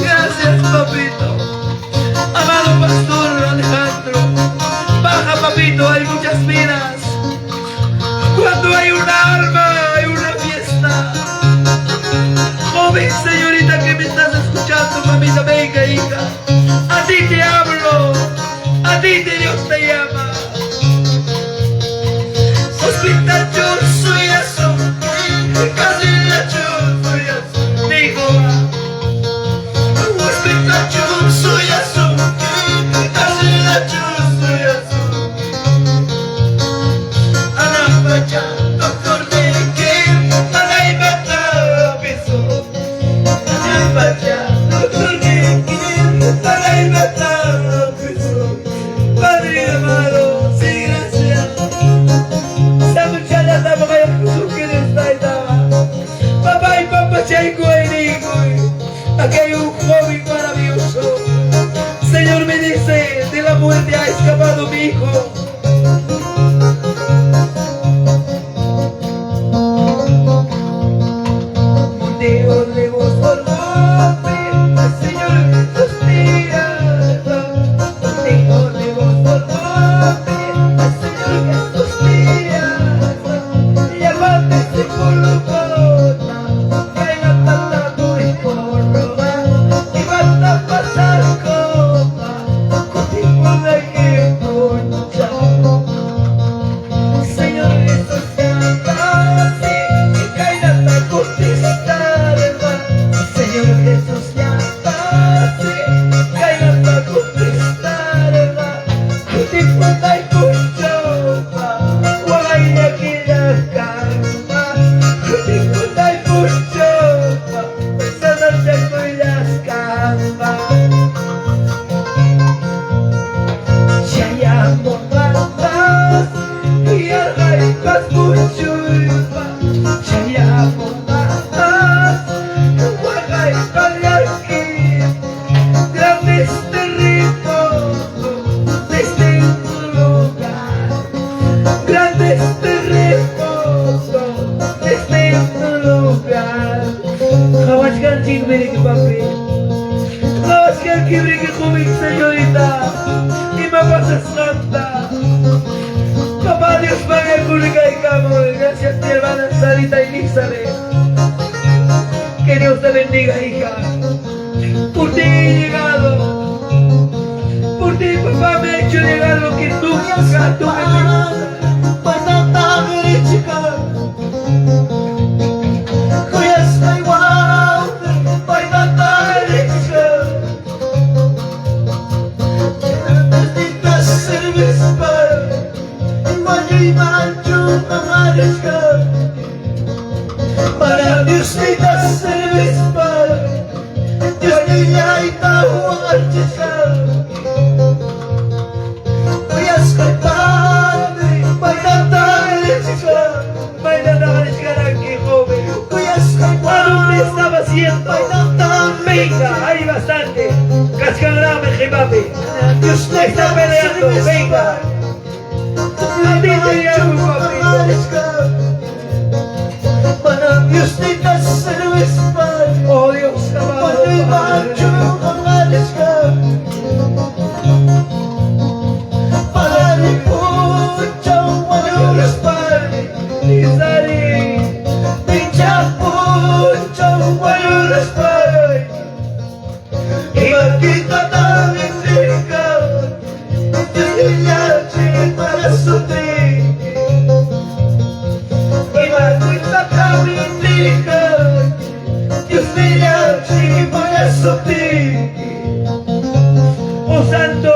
Gracias, papito. Amado pastor Alejandro, baja, papito, hay muchas vidas. Cuando hay una alma, hay una fiesta. Joven señorita que me estás escuchando, mamita, venga, hija. A ti te hablo, a ti te Dios te llama. Hospital yo soy eso, casi la yo soy eso, dijo. Hospital yo soy eso, casi la yo soy eso. Anapacha, doctor de que, anaibata piso. Anapacha, doctor de que, anaibata piso. Padre amado, sí, gracias. Papá y papá, aquí hay un joven maravilloso. Señor me dice, de la muerte ha escapado mi hijo. Papá Dios paga el Gracias, mi hermana Sarita Elizabeth. Que Dios te bendiga, hija. Por ti he llegado. Usted, papá, me ha hecho llegar lo que nunca tuve. Para Dios ni haciendo? Venga, hay bastante. Cascarame, jefape. Está peleando, venga. A ti te llamo, papito. Oh Dios, amado. Oh Santo,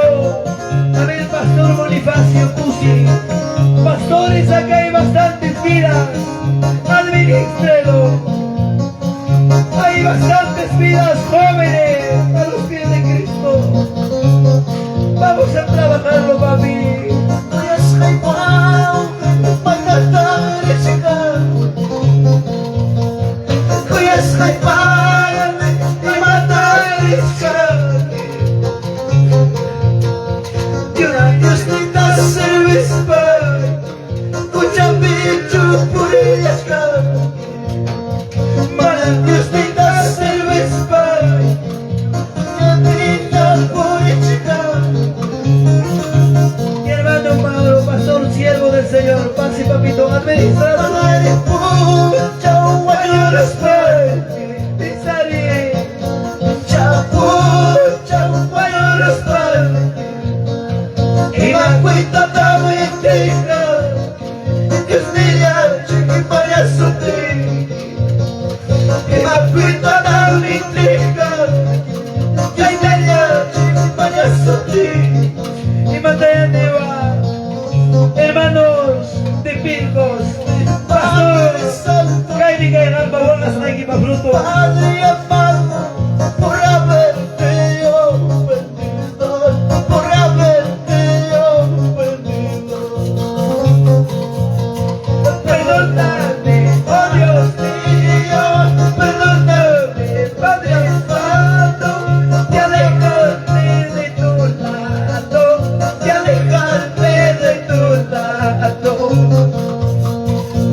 a ver, Pastor Bonifacio Cusi, pastores, acá hay bastantes vidas, administrelo. Hay bastantes vidas jóvenes a los pies de Cristo. Vamos a trabajarlo, papi. Mi hermano Pablo, pastor, siervo del Señor, paz y papito, administrado. Hermanos de Pircos, pastores, fruto. Padre amado, por haberte ofendido, por haberte ofendido. Perdóname, oh Dios mío, perdóname, Padre amado, de alejarme de tu lado, de alejarme de tu lado.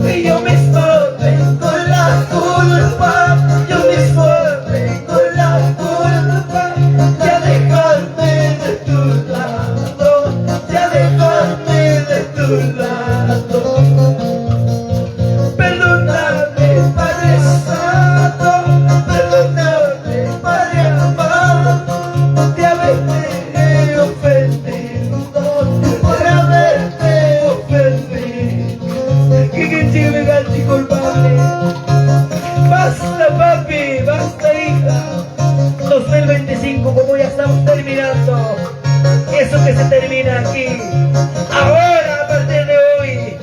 Y yo mismo tengo la culpa, yo mismo tengo la culpa de alejarme de tu lado, de alejarme de tu lado. Perdóname, Padre Santo, perdóname, Padre amado, de haberte ofendido, por haberte ofendido. Que culpable. Basta, papi, basta, hija. 2025, como ya estamos terminando, eso que se termina aquí, ahora, a partir de hoy,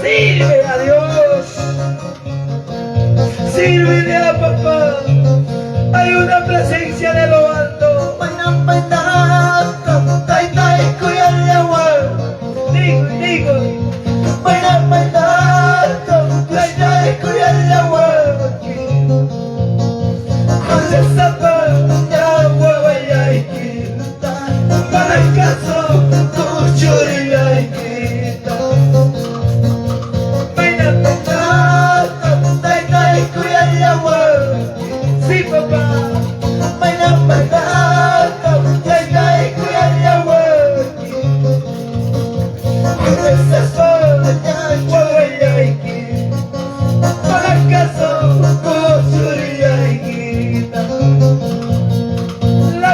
sirve a Dios, sírvele a papá. Hay una presencia de lo alto. Digo, digo, para el caso, sí, papá. Para el caso, la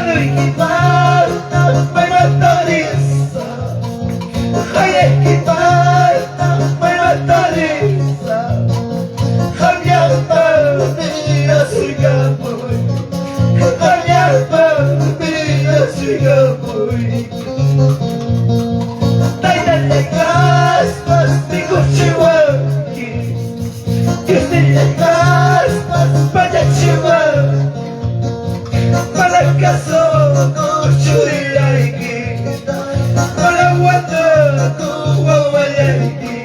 Taytallay kaspas mikuchiwanki, Diosnillay kaspas pachachiwanki, mana kasukuq churillayki, mana watukuq wawallayki.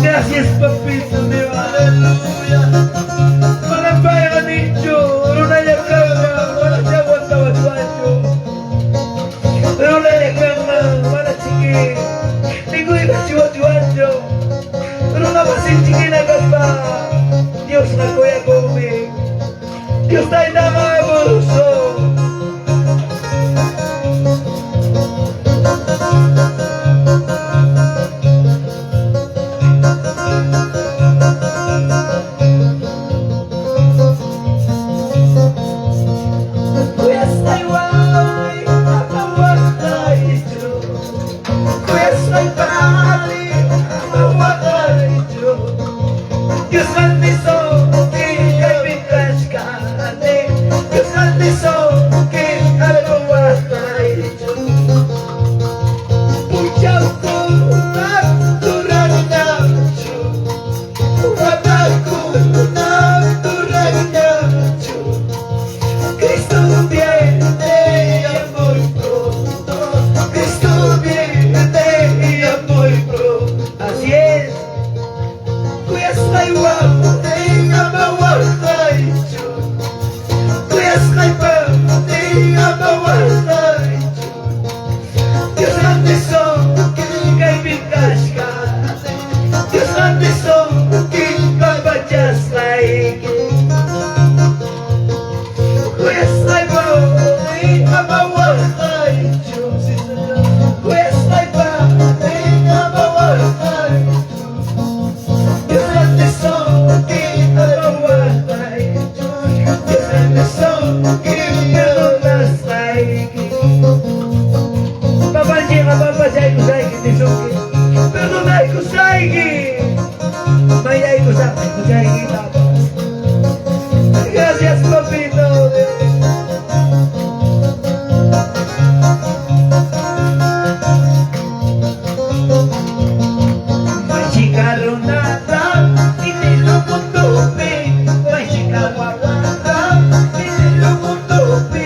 Gracias, papito Dios, aleluya. Mana payqa ninchu, runalla kanqa, mana aguantawachwanchu. Runalla kanqa, mana chiki, mikuyqa chiwachwanchu. Runa masinchikina kaspa, Diosqa kuyakunmi. Dios taytaqa amoroso. Kuyasqay waway, ama waqaychu. Kuyasqay pali, ama waqaychu. Diosqa nisunki kaypi kachkani. Diosqa nisunki ama waqaychu. Punchawkuna turanñachu, watakuna turanñachu. Cristo viene ya muy pronto. Cristo viene ya muy pronto. Así es. Kuyasqay waway, ama waqaychu. Kuyasqay pali, ama waqaychu. Diosqa nisunki kaypi kachkani. Diosqa nisunki kallpachasqayki. Kuyasqay waway, ama waqaychu. Kuyasqay pali, ama waqaychu. Diosqa nisunki ama waqaychu. Diosqa nisunki perdonasqayki. Papanchikqa pampachaykusayki nisunki. Perdonaykusayki. Mayllaykusaqmi huchaykitapas. Gracias, papito Dios. Maychika runata, intiru mundupi, maychika wawata, intiru mundupi,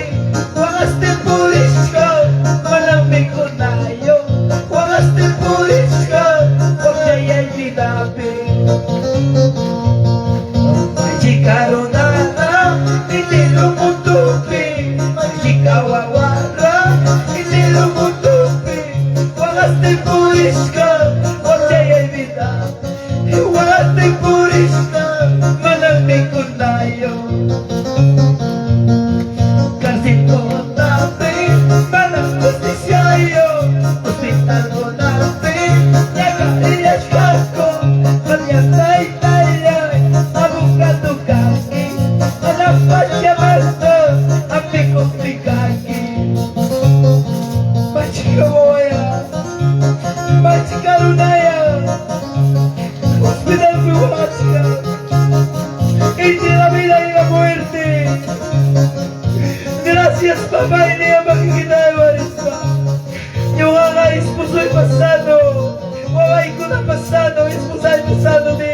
waqaste purishka, mana mikunayuq, waqaste purishka, wakchayay vidapi. Maychika runata, intiru mundupi, maychika wawata, intiru mundupi, waqaste purishka, wakchayay vidapi, waqaste purishka, mana mikunayuq. Cárcel mana justiciayuq, hospital kunapi, ñak'arillachkanku, mana taytallay, abogado kanki, mana pachamanta, hampikuqmi kanki. Maychika wawaya, maychika runaya, hospitalpi waqachkan, entre la vida y la muerte. Gracias, papá, y makikita warispa. Ñuqaqa esposoy pasado, wawaykuna pasado, esposay pasado de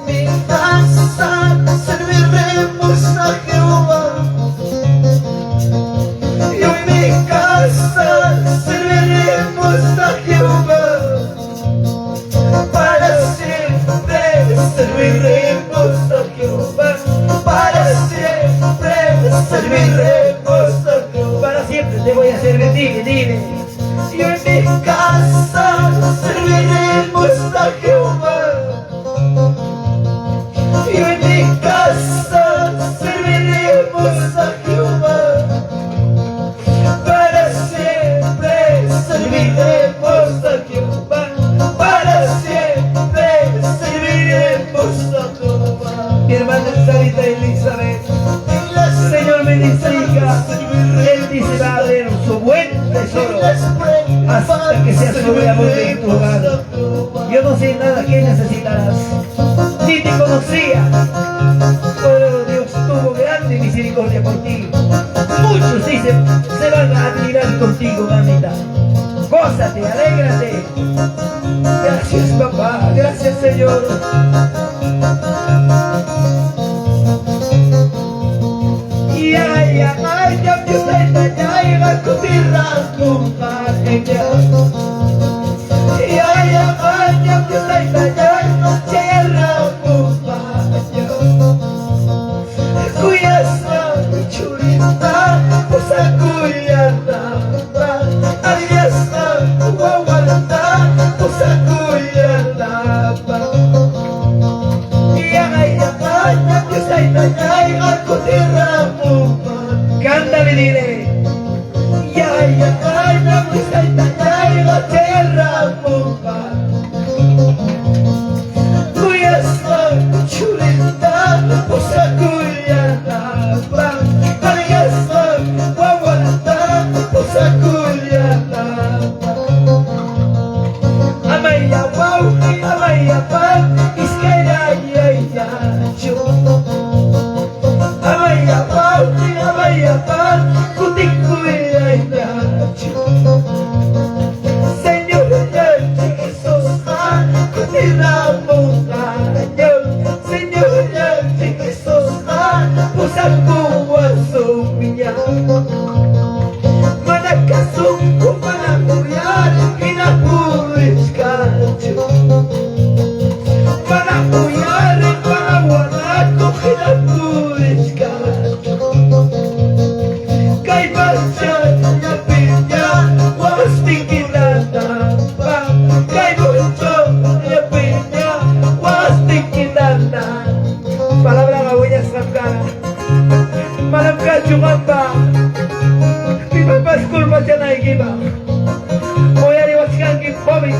Mi casa serviremos a Jehová. Yo y mi casa serviremos a Jehová. Para siempre serviremos a Jehová. Para siempre serviremos a Jehová. Para siempre te voy a servir, dime, dime. Yo en mi casa serviremos a Jehová. Yo en mi casa serviremos a Jehová. Para siempre serviremos a Jehová. Para siempre serviremos a Jehová. Mi hermana Sarita Elizabeth, Señor me bendiga. Él dice va a ver su buen tesoro hasta que sea sobreabunde en tu hogar. Yo no sé nada que necesitarás, ni te conocía, pero Dios tuvo grande misericordia. misericordia por ti. Muchos dicen, se van a admirar contigo, mamita. Gózate, alégrate. Gracias, papá. Gracias, Señor. Ya, ay, ya, ya, ya, ya, ya, ya, ya, ya, ya, ya, Cántale, dile. Ya, ya, ya, ya, tierra,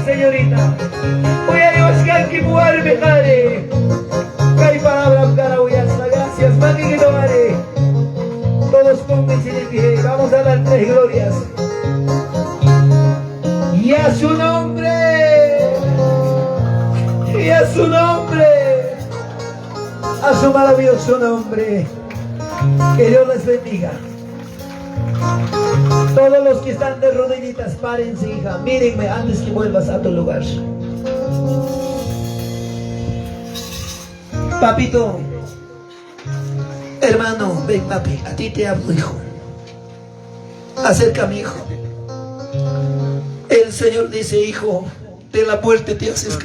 Señorita. Gracias, Todos pónganse de pie. Vamos a dar tres glorias. Y a su nombre. Y a su nombre. A su maravilloso nombre. Que Dios les bendiga. Todos los que están de rodillitas, párense, hija. Mírenme antes que vuelvas a tu lugar. Papito, hermano, ven papi, a ti te hablo, hijo. Acerca, mi hijo. El Señor dice, hijo, de la muerte te haces.